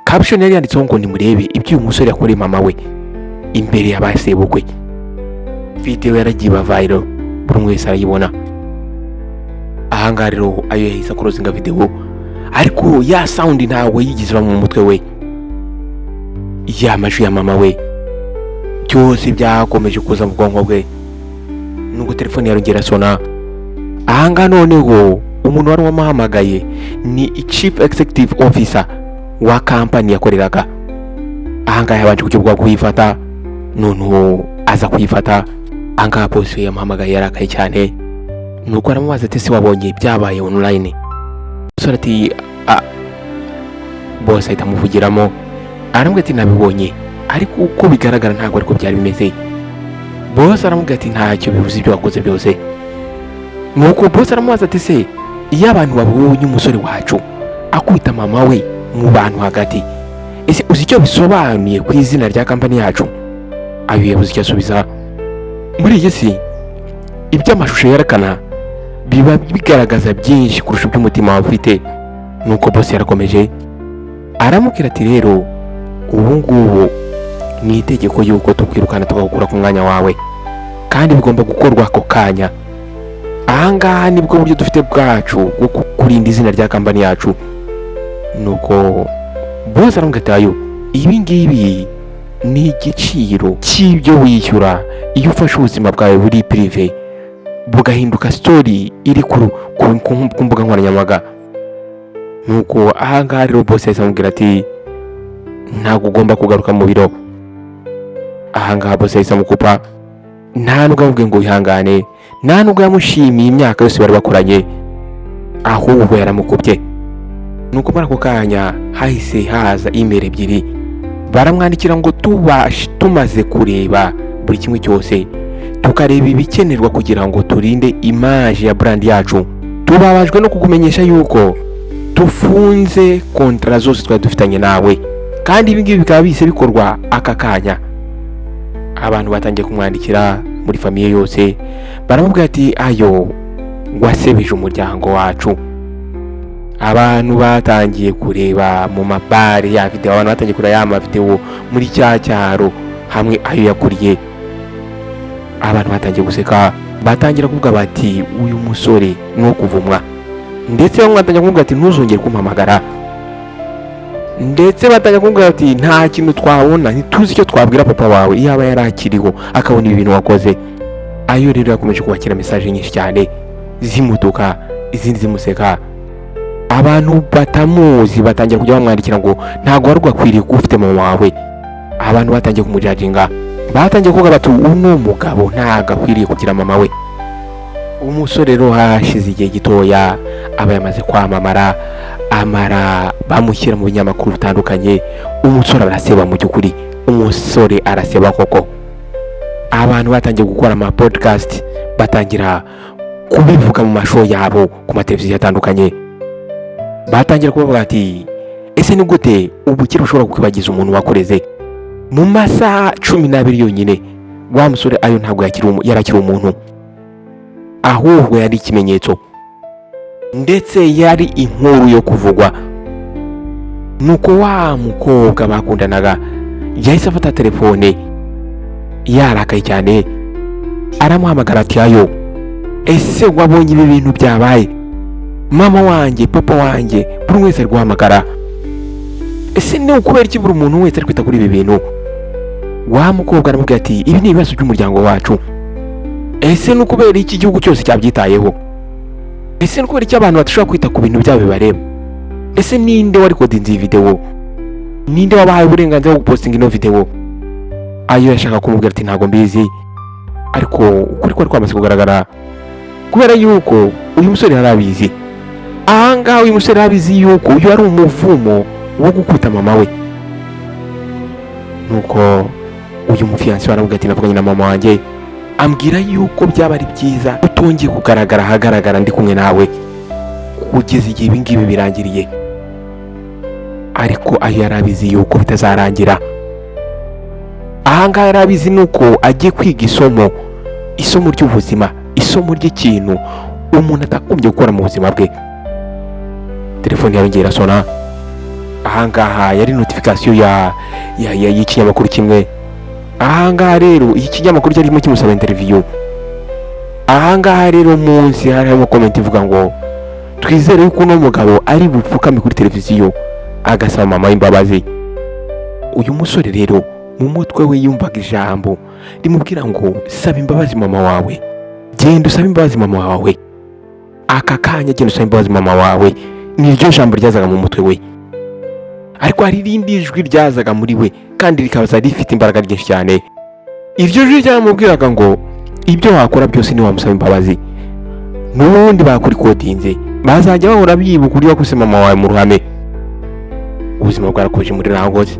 [SPEAKER 1] Caption yari yanditseho ngo: "Nimurebe ibyo uyu musore yakoreye mama we imbere ya ba sebukwe." Video yaragiye iba viral, buri umwe wese arayibona. Ahangaha rero ayo yahise akorozinga video, ariko ya sound ntabwo yigeze iba mu mutwe we. Ya majwi ya mama we byose byakomeje kuza mu bwonko bwe. Nubwo telefone yarongera asona, ahangaha noneho umuntu wari wamuhamagaye ni chief executive officer wa kampani yakoreraga. Ahangaha yabanje uburyo bwo kuyifata, noneho aza kuyifata. Ahangaha boss we yamuhamagaye yarakaye cyane, nuko aramubaza ati: "Ese wabonye byabaye online?" Umusore ati: "Ah." Boss ahita amuvugiramo, aramubwira ati: "Nabibonye, ariko uko bigaragara ntabwo ariko byari bimeze." Boss aramubwira ati: "Ntacyo bivuze ibyo wakoze byose." Nuko boss aramubaza ati: "Se iyo abantu babonye umusore wacu akubita mama we mu bantu hagati, ese uzi icyo bisobanuye ku izina rya kampani yacu?" Ayo yabuze icyo asubiza. Muri iyi si, ibyo amashusho yerekana biba bigaragaza byinshi kurusha ibyo umutima wawe ufite. Nuko boss yarakomeje aramubwira ati: "Rero ubu ngubu ni itegeko yuko tukwirukana, tukagukura ku mwanya wawe, kandi bigomba gukorwa ako kanya. Ahangaha nibwo buryo dufite bwacu bwo kurinda izina rya kampani yacu." Nuko boss aramubwira ati: "Ayo, ibi ngibi ni igiciro cy'ibyo wishyura iyo ufashe ubuzima bwawe buri private bugahinduka story iri ku mbuga nkoranyambaga." Nuko ahangaha rero boss yahise amubwira ati: "Ntabwo ugomba kugaruka mu biro." Ahangaha boss yahise amukupa, nta nubwo amubwiye ngo wihangane, nta nubwo yamushimiye imyaka yose bari bakoranye, ahubwo yaramukubye. Nuko muri ako kanya hahise haza email ebyiri, baramwandikira ngo: "Tumaze kureba buri kimwe cyose, tukareba ibikenerwa kugira ngo turinde image ya brand yacu, tubabajwe no kukumenyesha yuko tufunze kontara zose twari dufitanye nawe, kandi ibi ngibi bikaba bihise bikorwa aka kanya." Abantu batangiye kumwandikira muri famille yose, baramubwira ati: "Ayo, wasebeje umuryango wacu." Abantu batangiye kureba mu mabare ya videwo, abantu batangiye kureba ya mavidewo muri cya cyaro hamwe ayo yakuriye. Abantu batangiye guseka, batangira kuvuga bati: "Uyu musore ni uwo kuvumwa." Ndetse bamwe batangira kumubwira ati: "Ntuzongere kumpamagara." Ndetse batangira kumubwira ati: "Nta kintu twabona, ntituzi icyo twabwira papa wawe yaba yari akiriho akabona ibi bintu wakoze." Ayo rero yakomeje kubakira message nyinshi cyane zimutuka, izindi zimuseka. Abantu batamuzi batangira kujya bamwandikira ngo: "Ntabwo wari ugakwiriye kuba ufite mama wawe." Abantu batangiye kumujajinga, batangiye kuvuga bati: "Uno mugabo ntabwo akwiriye kugira mama we." Umusore rero hashize igihe gitoya aba yamaze kwamamara, amara bamushyira mu binyamakuru bitandukanye. Umusore araseba, mu by'ukuri umusore araseba koko. Abantu batangiye gukora ama podcast, batangira kubivuga mu ma show yabo ku mateleviziyo atandukanye. Batangira kubavuga ati: "Ese ni gute ubukire bushobora kukwibagiza umuntu wakureze?" Mu masaha 12 yonyine, wa musore Ayo ntabwo yari akiri umuntu, ahubwo yari ikimenyetso, ndetse yari inkuru yo kuvugwa. Nuko wa mukobwa bakundanaga yahise afata telefone yarakaye cyane, aramuhamagara ati: "Ayo, ese wabonye ibi bintu byabaye? Mama wanjye, papa wanjye, buri wese ari guhamagara. Ese ni ukubera iki buri muntu wese ari kwita kuri ibi bintu?" Wa mukobwa aramubwira ati: "Ibi ni ibibazo by'umuryango wacu. Ese ni ukubera iki igihugu cyose cyabyitayeho? Ese ni ukubera iki abantu badashobora kwita ku bintu byabo bibareba? Ese ninde warikodinze iyi videwo? Ninde wabahaye uburenganzira bwo gupostinga ino videwo?" Ayo yashaka kumubwira ati: "Ntabwo mbizi." Ariko ukuri kwari kwamaze kugaragara, kubera yuko uyu musore yari abizi. Ahangaha uyu musore yari abizi yuko uyu ari umuvumo wo gukubita mama we. Nuko uyu mufiyansi we aramubwira ati: "Navuganye na mama wanjye, ambwira yuko byaba ari byiza utongeye kugaragara ahagaragara ndi kumwe nawe kugeza igihe ibi ngibi birangiriye." Ariko ayo yari abizi yuko bitazarangira. Ahangaha yari abizi nuko agiye kwiga isomo, isomo ry'ubuzima, isomo ry'ikintu umuntu atagombye gukora mu buzima bwe. Telefone yarongeye irasona. Ahangaha yari notification ya y'ikinyamakuru kimwe. Ahangaha rero iki kinyamakuru cyarimo kimusaba interview. Ahangaha rero munsi hari harimo comment ivuga ngo: "Twizere yuko uno mugabo ari bupfukame kuri televiziyo agasaba mama imbabazi." Uyu musore rero mu mutwe we yumvaga ijambo rimubwira ngo: "Saba imbabazi mama wawe, genda usabe imbabazi mama wawe aka kanya, genda usabe imbabazi mama wawe." Ni ryo jambo ryazaga mu mutwe we. Ariko hari irindi jwi ryazaga muri we kandi rikaza rifite imbaraga nyinshi cyane. Iryo jwi ryaramubwiraga ngo: "Ibyo wakora byose, ntiwamusaba imbabazi, n'ubundi bakurikodinze, bazajya bahora bibuka uburyo wakubise mama wawe mu ruhame." Ubuzima bwarakomeje muri Lagos,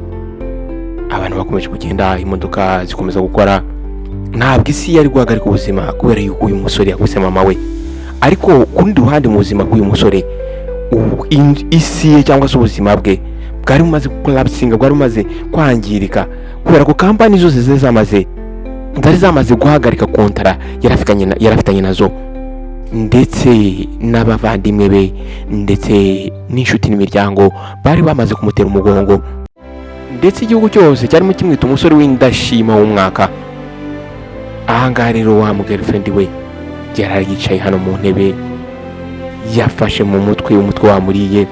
[SPEAKER 1] abantu bakomeje kugenda, imodoka zikomeza gukora. Ntabwo isi yari guhagarika ubuzima kubera yuko uyu musore yakubise mama we. Ariko ku rundi ruhande, mu buzima bw'uyu musore, isi ye cyangwa se ubuzima bwe bwari bumaze collapsinga, bwari bumaze kwangirika, kubera ko kampani zose zari zamaze guhagarika kontara yari afitanye nazo, ndetse n'abavandimwe be, ndetse n'inshuti n'imiryango bari bamaze kumutera umugongo, ndetse igihugu cyose cyarimo kimwita umusore w'indashima w'umwaka. Ahangaha rero wa mu girlfriend we yari yicaye hano mu ntebe, yafashe mu mutwe, umutwe wamuriye.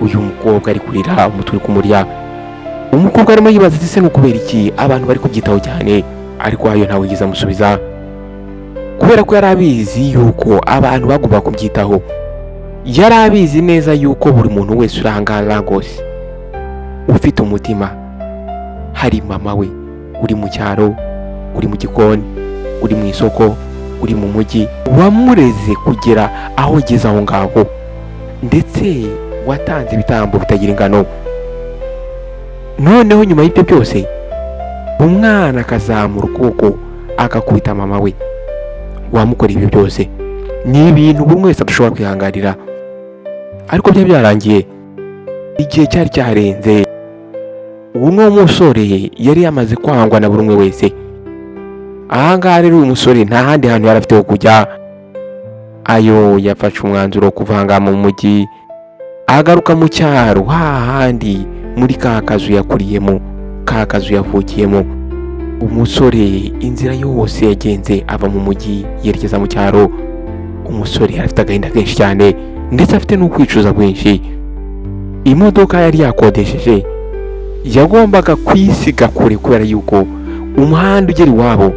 [SPEAKER 1] Uyu mukobwa ari kurira, umutwe uri kumurya. Umukobwa arimo yibaza ati: "Se ni ukubera iki abantu bari kubyitaho cyane?" Ariko ayo ntawe yigeze amusubiza, kubera ko yari abizi yuko abantu bagomba kubyitaho. Yari abizi neza yuko buri muntu wese uri ahangaha Lagos ufite umutima, hari mama we uri mu cyaro, uri mu gikoni, uri mu isoko, uri mu mujyi, wamureze kugera aho ageze aho ngaho, ndetse watanze ibitambo bitagira ingano. Noneho nyuma y'ibyo byose, umwana akazamura ukuboko agakubita mama we wamukora ibyo byose, ni ibintu buri wese adashobora kwihanganira. Ariko byari byarangiye, igihe cyari cyarenze. Uno musore yari yamaze kwangwa na buri umwe wese. Ahangaha rero uyu musore nta handi hantu yari afite ho kujya. Ayo yafashe umwanzuro wo kuva ahangaha mu mujyi, agaruka mu cyaro, hahandi muri ka kazu yakuriyemo, ka kazu yavukiyemo. Umusore inzira yose yagenze ava mu mujyi yerekeza mu cyaro, umusore yari afite agahinda kenshi cyane, ndetse afite n'ukwicuza kwinshi. Imodoka yari yakodesheje yagombaga kwisiga kure, kubera yuko umuhanda ugera iwabo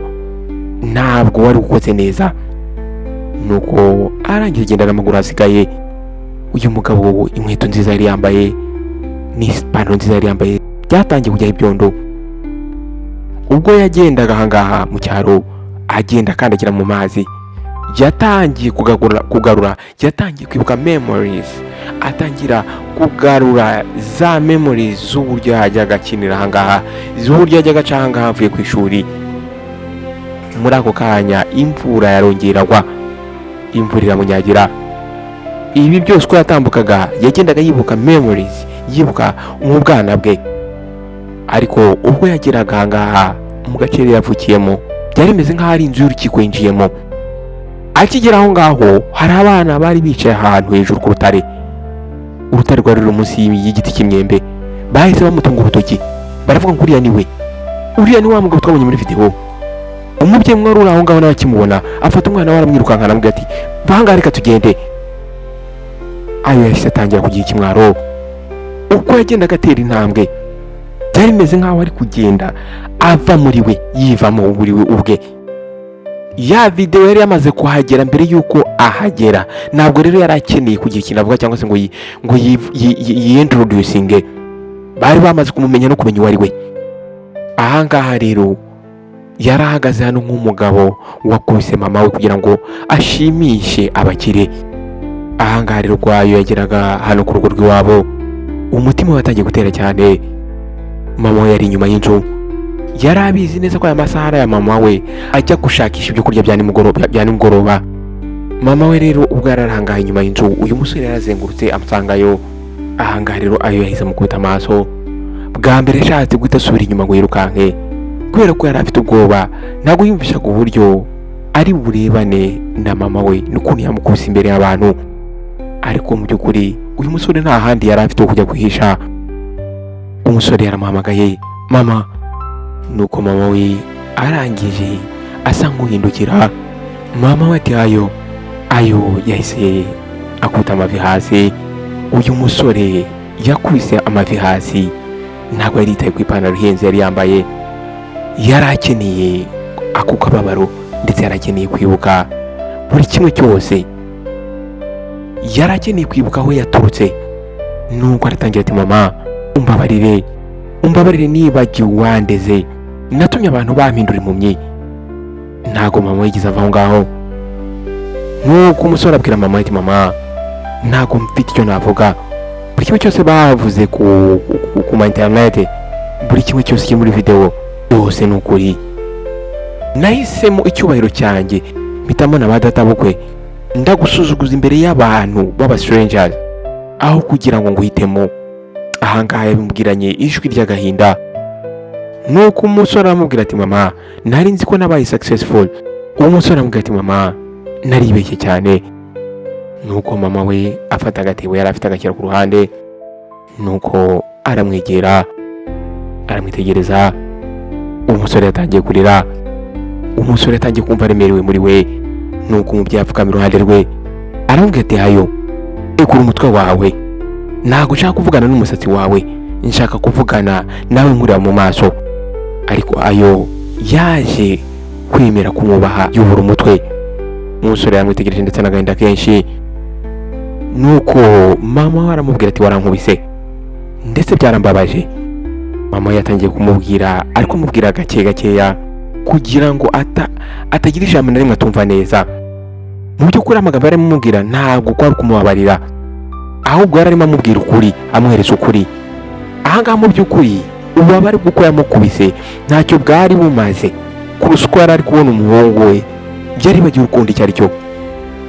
[SPEAKER 1] ntabwo wari ukoze neza. Nuko arangiza agenda n'amaguru asigaye. Uyu mugabo, inkweto nziza yari yambaye n'ipantaro nziza yari yambaye byatangiye kujyaho ibyondo. Ubwo yagendaga ahangaha mu cyaro, agenda akandagira mu mazi, yatangiye kugarura, yatangiye kwibuka memories, atangira kugarura za memories z'uburyo yajyaga akinira ahangaha, z'uburyo yajyaga aca ahangaha avuye ku ishuri. Muri ako kanya imvura yarongera iragwa, imvura iramunyagira. Ibi byose uko yatambukaga yagendaga yibuka memories, yibuka mu bwana bwe. Ariko ubwo yageraga ahangaha mu gace yari yavukiyemo, byari bimeze nk'aho ari inzu y'urukiko yinjiyemo. Akigera aho ngaho, hari abana bari bicaye ahantu hejuru ku rutare. Urutare rwari ruri munsi y'igiti cy'imyembe. Bahise bamutunga urutoki, baravuga ngo: "Uriya ni we, uriya ni wa mugabo twabonye muri videwo." Umubyeyi umwe wari uri aho ngaho nawe akimubona, afata umwana we aramwirukankana, aramubwira ati: "Va ahangaha, reka tugende." Ayo yahise atangira kugira ikimwaro. Uko yagendaga atera intambwe, byari bimeze nk'aho ari kugenda ava muri we, yivamo muri we ubwe. Ya videwo yari yamaze kuhagera mbere y'uko ahagera. Ntabwo rero yari akeneye kugira ikintu avuga cyangwa se ngo yiyintroducinge. Bari bamaze kumumenya no kumenya uwo ari we. Ahangaha rero yari ahagaze hano nk'umugabo wakubise mama we kugira ngo ashimishe abakire. Ahangaha rero rwayo yageraga hano ku rugo rw'iwabo, umutima we watangiye gutera cyane. Mama we yari inyuma y'inzu. Yari abizi neza ko aya masaha ari aya mama we, ajya gushakisha ibyo kurya bya nimugoroba. Mama we rero ubwo yari arangaye inyuma y'inzu, uyu musore yarazengurutse amusangayo. Ahangaha rero ayo yahise amukubita amaso bwa mbere, ashatse guhita asubira inyuma ngo yirukanke, kubera ko yari afite ubwoba. Ntabwo yumvishaga uburyo ari burebane na mama we n'ukuntu yamukubise imbere y'abantu. Ariko mu by'ukuri uyu musore nta handi yari afite ho kujya guhisha. Umusore yaramuhamagaye: "Mama." Nuko mama we arangije asa nk'uhindukira. Mama we ati: "Ayo." Ayo yahise akubita amavi hasi. Uyu musore yakubise amavi hasi, ntabwo yari yitaye ku ipantaro ihenze yari yambaye. Yari akeneye ako kababaro, ndetse yari akeneye kwibuka buri kimwe cyose, yari akeneye kwibuka aho yaturutse. Nuko aratangira ati: "Mama, umbabarire, umbabarire, nibagiwe wandeze, natumye abantu bampindura impumyi." Ntabwo mama yigeze ava aho ngaho. Nuko umusore abwira mama ati: "Mama, ntabwo mfite icyo navuga. Buri kimwe cyose bavuze ku ma interinete, buri kimwe cyose kiri muri videwo, byose ni ukuri. Nahisemo icyubahiro cyanjye, mpitamo na ba databukwe, ndagusuzuguza imbere y'abantu b'aba strangers aho kugira ngo nguhitemo." Ahangaha yabimubwiranye ijwi ry'agahinda. Nuko umusore aramubwira ati: "Mama, nari nzi ko nabaye successful." Uwo musore aramubwira ati: "Mama, naribeshye cyane." Nuko mama we afata agatebo yari afite, agashyira ku ruhande, nuko aramwegera, aramwitegereza. Umusore yatangiye kurira, umusore yatangiye kumva aremerewe muri we. Nuko umubyeyi apfukama iruhande rwe, aramubwira ati: "Hayo, ekura umutwe wawe, ntabwo nshaka kuvugana n'umusatsi wawe, nshaka kuvugana nawe nkureba mu maso." Ariko ayo yaje kwemera kumwubaha, yubura umutwe. Umusore yaramwitegereje ndetse n'agahinda kenshi. Nuko mama we aramubwira ati: "Warankubise, ndetse byarambabaje." Mama we yatangiye kumubwira, ariko amubwira gake gakeya kugira ngo atagira ijambo na rimwe atumva neza. Mu by'ukuri amagambo yarimo amubwira ntabwo kwari kumubabarira, ahubwo yari arimo amubwira ukuri, amuhereza ukuri. Ahangaha mu by'ukuri ububabare bw'uko yamukubise ntacyo bwari bumaze kurusha uko yari ari kubona umuhungu we yari bagiye urukundo icyo ari cyo.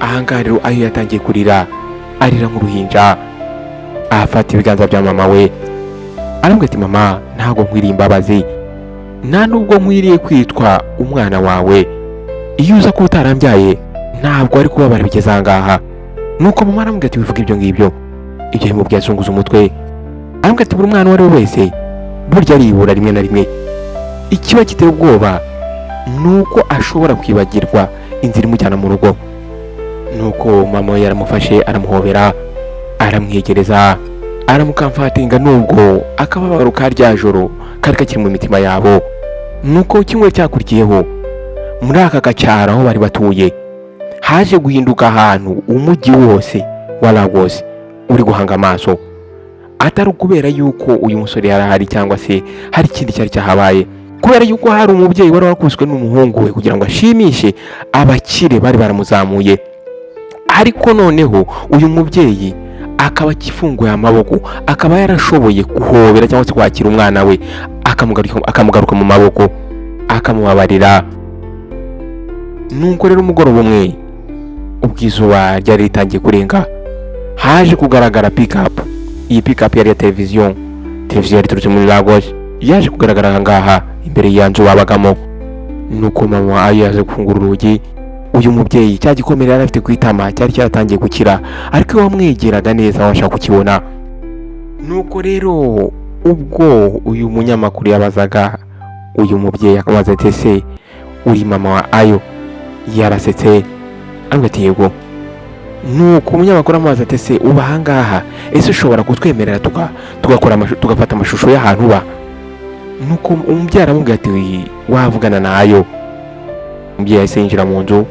[SPEAKER 1] Ahangaha rero ayo yatangiye kurira, arira nk'uruhinja, afata ibiganza bya mama we, aramubwira ati: "Mama, ntabwo nkwiriye imbabazi." Nta nubwo nkwiriye kwitwa umwana wawe. Iyo uza kuba utarambyaye, ntabwo ari kubabara bigeze aha ngaha." Nuko mama aramubwira ati: "Wivuga ibyo ngibyo." Ibyo bimubwiye azunguza umutwe, aramubwira ati: "Buri mwana uwo ari we wese burya aribura rimwe na rimwe. Ikiba giteye ubwoba ni uko ashobora kwibagirwa inzira imujyana mu rugo." Nuko mama we yaramufashe, aramuhobera, aramwegereza, aramucomfortinga, nubwo akababaro ka rya joro kari kakiri mu mitima yabo. Nuko kimwe cyakurikiyeho, muri aka gacyaro aho bari batuye haje guhinduka ahantu umujyi wose wa Lagos uri guhanga amaso, atari ukubera yuko uyu musore yari ahari cyangwa se hari ikindi cyari cyahabaye, kubera yuko hari umubyeyi wari warakubiswe n'umuhungu we kugira ngo ashimishe abakire bari baramuzamuye. Ariko noneho uyu mubyeyi akaba akifunguye amaboko, akaba yarashoboye guhobera cyangwa se kwakira umwana we, akamugaruka mu maboko, akamubabarira. Nuko rero umugoroba umwe, ubwo izuba ryari ritangiye kurenga, haje kugaragara pickup. Iyi pickup yari iya televiziyo, televiziyo yari iturutse muri Lagos, yaje kugaragara aha ngaha imbere ya nzu babagamo. Nuko mama Ayo yaje gufungura urugi. Uyu mubyeyi, cya gikomere yari afite ku itama cyari cyaratangiye gukira, ariko iyo wamwegeraga neza wabasha kukibona. Nuko rero ubwo uyu munyamakuru yabazaga uyu mubyeyi, akabaza ati: "Ese uri mama wa Ayo?" Yarasetse, avuga ati: "Yego." Nuko umunyamakuru amubaza ati: "Ese uba ahangaha? Ese ushobora kutwemerera tugafata amashusho y'ahantu uba?" Nuko umubyeyi aramubwira ati: "Wavugana na Ayo." Umubyeyi yahise yinjira mu nzu.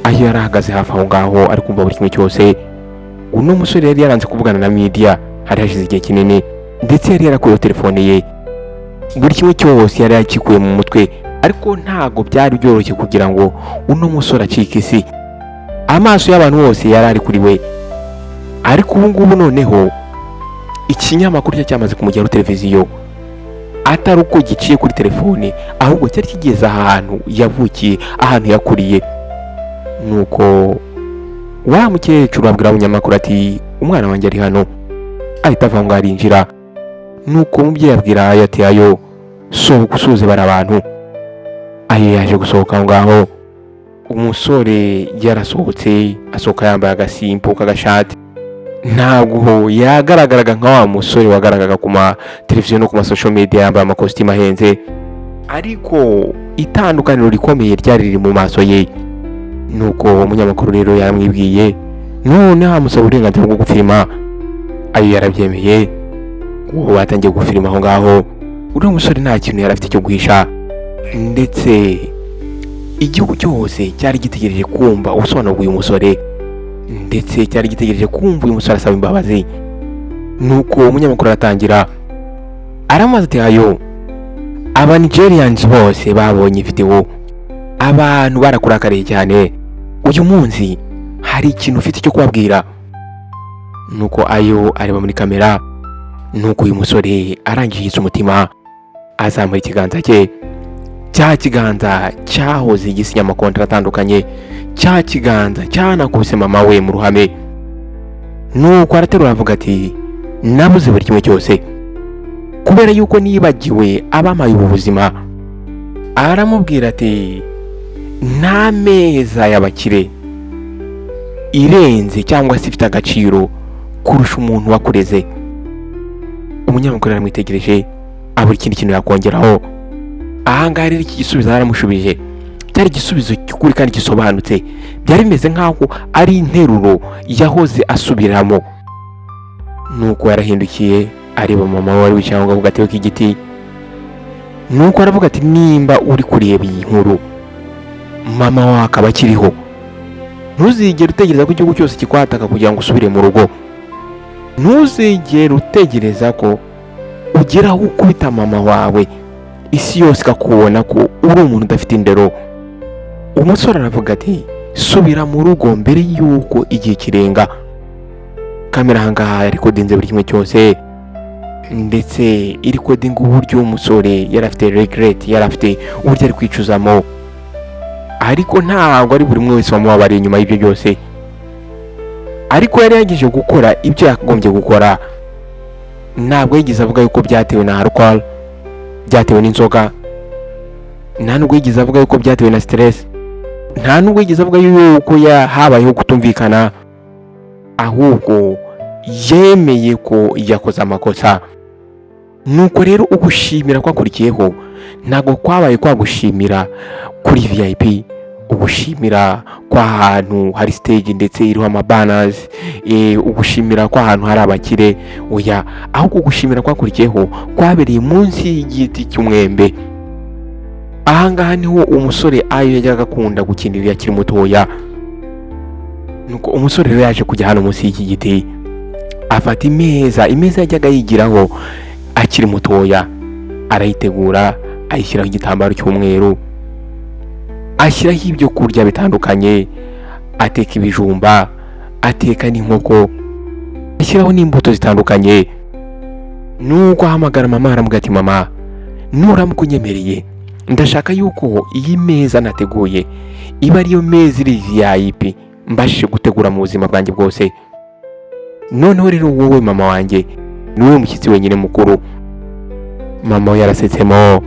[SPEAKER 1] Ayo yari ahagaze hafi aho ngaho, ari kumva buri kimwe cyose. Uno musore yari yaranze kuvugana na media, hari hashize igihe kinini, ndetse yari yarakuyeho telefone ye, buri kimwe cyose yari yakikuye mu mutwe. Ariko ntabwo byari byoroshye kugira ngo uno musore acike isi. Amaso y'abantu bose yari ari kuri we. Ariko ubu ngubu noneho ikinyamakuru cye cyamaze kumugeraho, televiziyo, atari uko giciye kuri telefone, ahubwo cyari kigeze ahantu yavukiye, ahantu yakuriye. Nuko wa mukecuru abwira abanyamakuru ati: "Umwana wanjye ari hano." Ahita ava ngo arinjira. Nuko umubyeyi abwira Ayo ati: "Ayo, sohoka usuhuze bari abantu." Ayo yaje gusohoka aho ngaho. Umusore yarasohotse, asohoka yambaye agasimpo k'agashati. Ntabwo yagaragaraga nka wa musore wagaragaraga ku ma televiziyo no ku ma social media yambaye amakositimu ahenze, ariko itandukaniro rikomeye ryari riri mu maso ye. Nuko umunyamakuru rero yaramwibwiye, noneho amusaba uburenganzira bwo gufilima. Ayo yarabyemeye. Ubu batangiye gufilima aho ngaho. Uriya musore nta kintu yari afite cyo guhisha, ndetse igihugu cyose cyari gitegereje kumva ubusobanuro bw'uyu musore, ndetse cyari gitegereje kumva uyu musore asaba imbabazi. Nuko umunyamakuru aratangira, aramubaza ati: "Ayo, aba Nigerians bose babonye video, abantu barakurakariye cyane. Uyu munsi hari ikintu ufite cyo kubabwira?" Nuko Ayo areba muri kamera. Nuko uyu musore arangije umutima, azamura ikiganza cye, cya kiganza cyahoze gisinya amakontara atandukanye, cya kiganza cyanakubise mama we mu ruhame. Nuko araterura, avuga ati: "Nabuze buri kimwe cyose kubera yuko nibagiwe abampaye ubu buzima." Aramubwira ati: "Nta meza y'abakire irenze cyangwa se ifite agaciro kurusha umuntu wakureze." Umunyamakuru yaramwitegereje, abura ikindi kintu yakongeraho. Ahangaha rero iki gisubizo yaramushubije cyari igisubizo cy'ukuri kandi gisobanutse. Byari bimeze nk'aho ari interuro yahoze asubiramo. Nuko yarahindukiye, areba mama we wari wicaye aho ngaho ku gatebe k'igiti. Nuko aravuga ati: "Nimba uri kureba iyi nkuru, mama wawe akaba akiriho, ntuzigere utegereza ko igihugu cyose kikwataka kugira ngo usubire mu rugo. Ntuzigere utegereza ko ugera aho ukubita mama wawe, isi yose ikakubona ko uri umuntu udafite indero." Umusore aravuga ati: "Subira mu rugo mbere y'uko igihe kirenga." Kamera ahangaha yarecordinze buri kimwe cyose, ndetse irecordinga uburyo umusore yari afite regret, yari afite uburyo ari kwicuzamo. Ariko ntabwo ari buri umwe wese wamubabariye nyuma y'ibyo byose, ariko yari yagejeje gukora ibyo yakagombye gukora. Ntabwo yigeze avuga yuko byatewe na alcohol, byatewe n'inzoga. Nta nubwo yigeze avuga yuko byatewe na stress, nta nubwo yigeze avuga yuko habayeho kutumvikana, ahubwo yemeye ko yakoze amakosa. Nuko rero ugushimira kwakurikiyeho ntabwo kwabaye kwagushimira kuri VIP, ugushimira kw'ahantu hari stage ndetse iriho amabanners, ugushimira kw'ahantu hari abakire, oya, ahubwo ugushimira kwakurikiyeho kwabereye munsi y'igiti cy'umwembe. Ahangaha niho umusore Ayo yajyaga akunda gukinira iyo akiri mutoya. Nuko umusore rero yaje kujya hano munsi y'iki giti, afata imeza, imeza yajyaga yigiraho akiri mutoya, arayitegura, ayishyiraho igitambaro cy'umweru, ashyiraho ibyo kurya bitandukanye, ateka ibijumba, ateka n'inkoko, ashyiraho n'imbuto zitandukanye. Nuko ahamagara mama, aramubwira ati: "Mama, nuramuka unyemereye, ndashaka yuko iyi meza nateguye iba ariyo meza iri VIP mbashije gutegura mu buzima bwanjye bwose. Noneho rero wowe mama wanjye ni wowe mushyitsi wenyine mukuru." Mama we yarasetsemo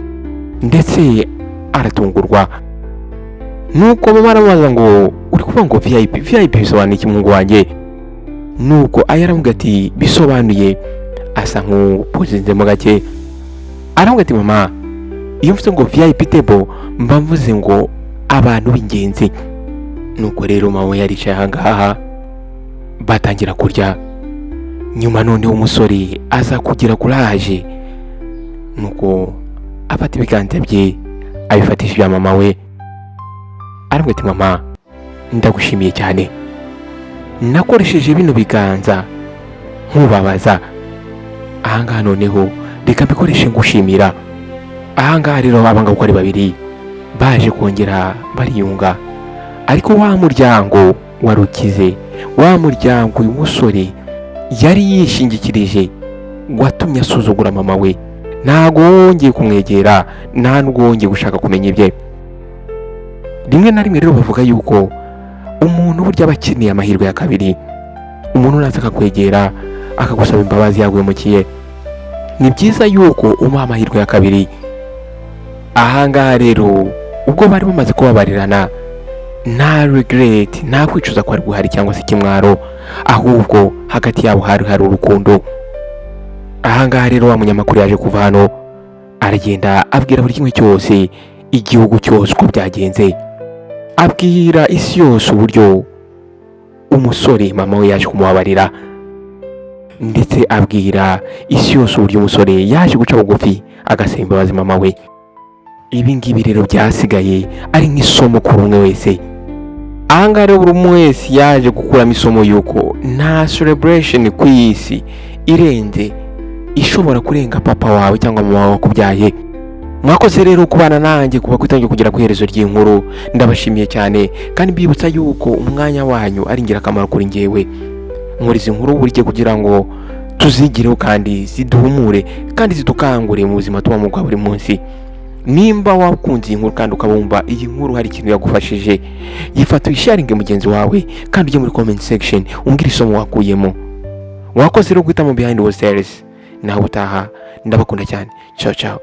[SPEAKER 1] ndetse aratungurwa. Nuko mama aramubaza ngo: "Uri kuvuga ngo VIP? VIP bisobanuye iki, muhungu wanjye?" Nuko Ayo aramubwira ati: "Bisobanuye," asa nk'upozinzemo gake, aramubwira ati: "Mama, iyo mvuze ngo VIP table mba mvuze ngo abantu b'ingenzi." Nuko rero mama we yaricaye ahangaha, batangira kurya. Nyuma noneho umusore aza kugira courage, nuko afata ibiganza bye abifatisha ibya mama we, aramubwira ati: "Mama, ndagushimiye cyane. Nakoresheje bino biganza nkubabaza, ahangaha noneho reka mbikoreshe ngushimira." Ahangaha rero abangaba uko ari babiri baje kongera bariyunga, ariko wa muryango wari ukize, wa muryango uyu musore yari yishingikirije watumye asuzugura mama we, ntago wongeye kumwegera, nta nubwo wongeye gushaka kumenya ibye. Rimwe na rimwe rero bavuga yuko umuntu burya aba akeneye amahirwe ya kabiri. Umuntu naza akakwegera akagusaba imbabazi yaguhemukiye, ni byiza yuko umuha amahirwe ya kabiri. Ahangaha rero ubwo bari bamaze kubabarirana, nta regret, nta kwicuza kwari guhari cyangwa se ikimwaro, ahubwo hagati yabo hari hari urukundo. Ahangaha rero wa munyamakuru yaje kuva hano, aragenda abwira buri kimwe cyose, igihugu cyose uko byagenze, abwira isi yose uburyo umusore mama we yaje kumubabarira, ndetse abwira isi yose uburyo umusore yaje guca bugufi agasaba imbabazi mama we. Ibi ngibi rero byasigaye ari nk'isomo kuri umwe wese. Ahangaha rero buri umwe wese yaje gukuramo isomo yuko nta celebration ku isi irenze ishobora kurenga papa wawe cyangwa mama wawe wakubyaye. Mwakoze rero kubana nanjye kuva ku itangira kugera ku iherezo ry'inkuru. Ndabashimiye cyane kandi mbibutsa yuko umwanya wanyu ari ingirakamaro kuri njyewe. Nkora izi nkuru buri gihe kugira ngo tuzigireho kandi ziduhumure kandi zidukangure mu buzima tubamo bwa buri munsi. Nimba wakunze iyi nkuru kandi ukaba wumva iyi nkuru hari ikintu yagufashije, yifata uyisharinge mugenzi wawe, kandi ujye muri comment section umbwire isomo wakuyemo. Wakoze rero guhitamo Behind the Stairs. Nawe utaha, ndabakunda cyane. Ciao ciao.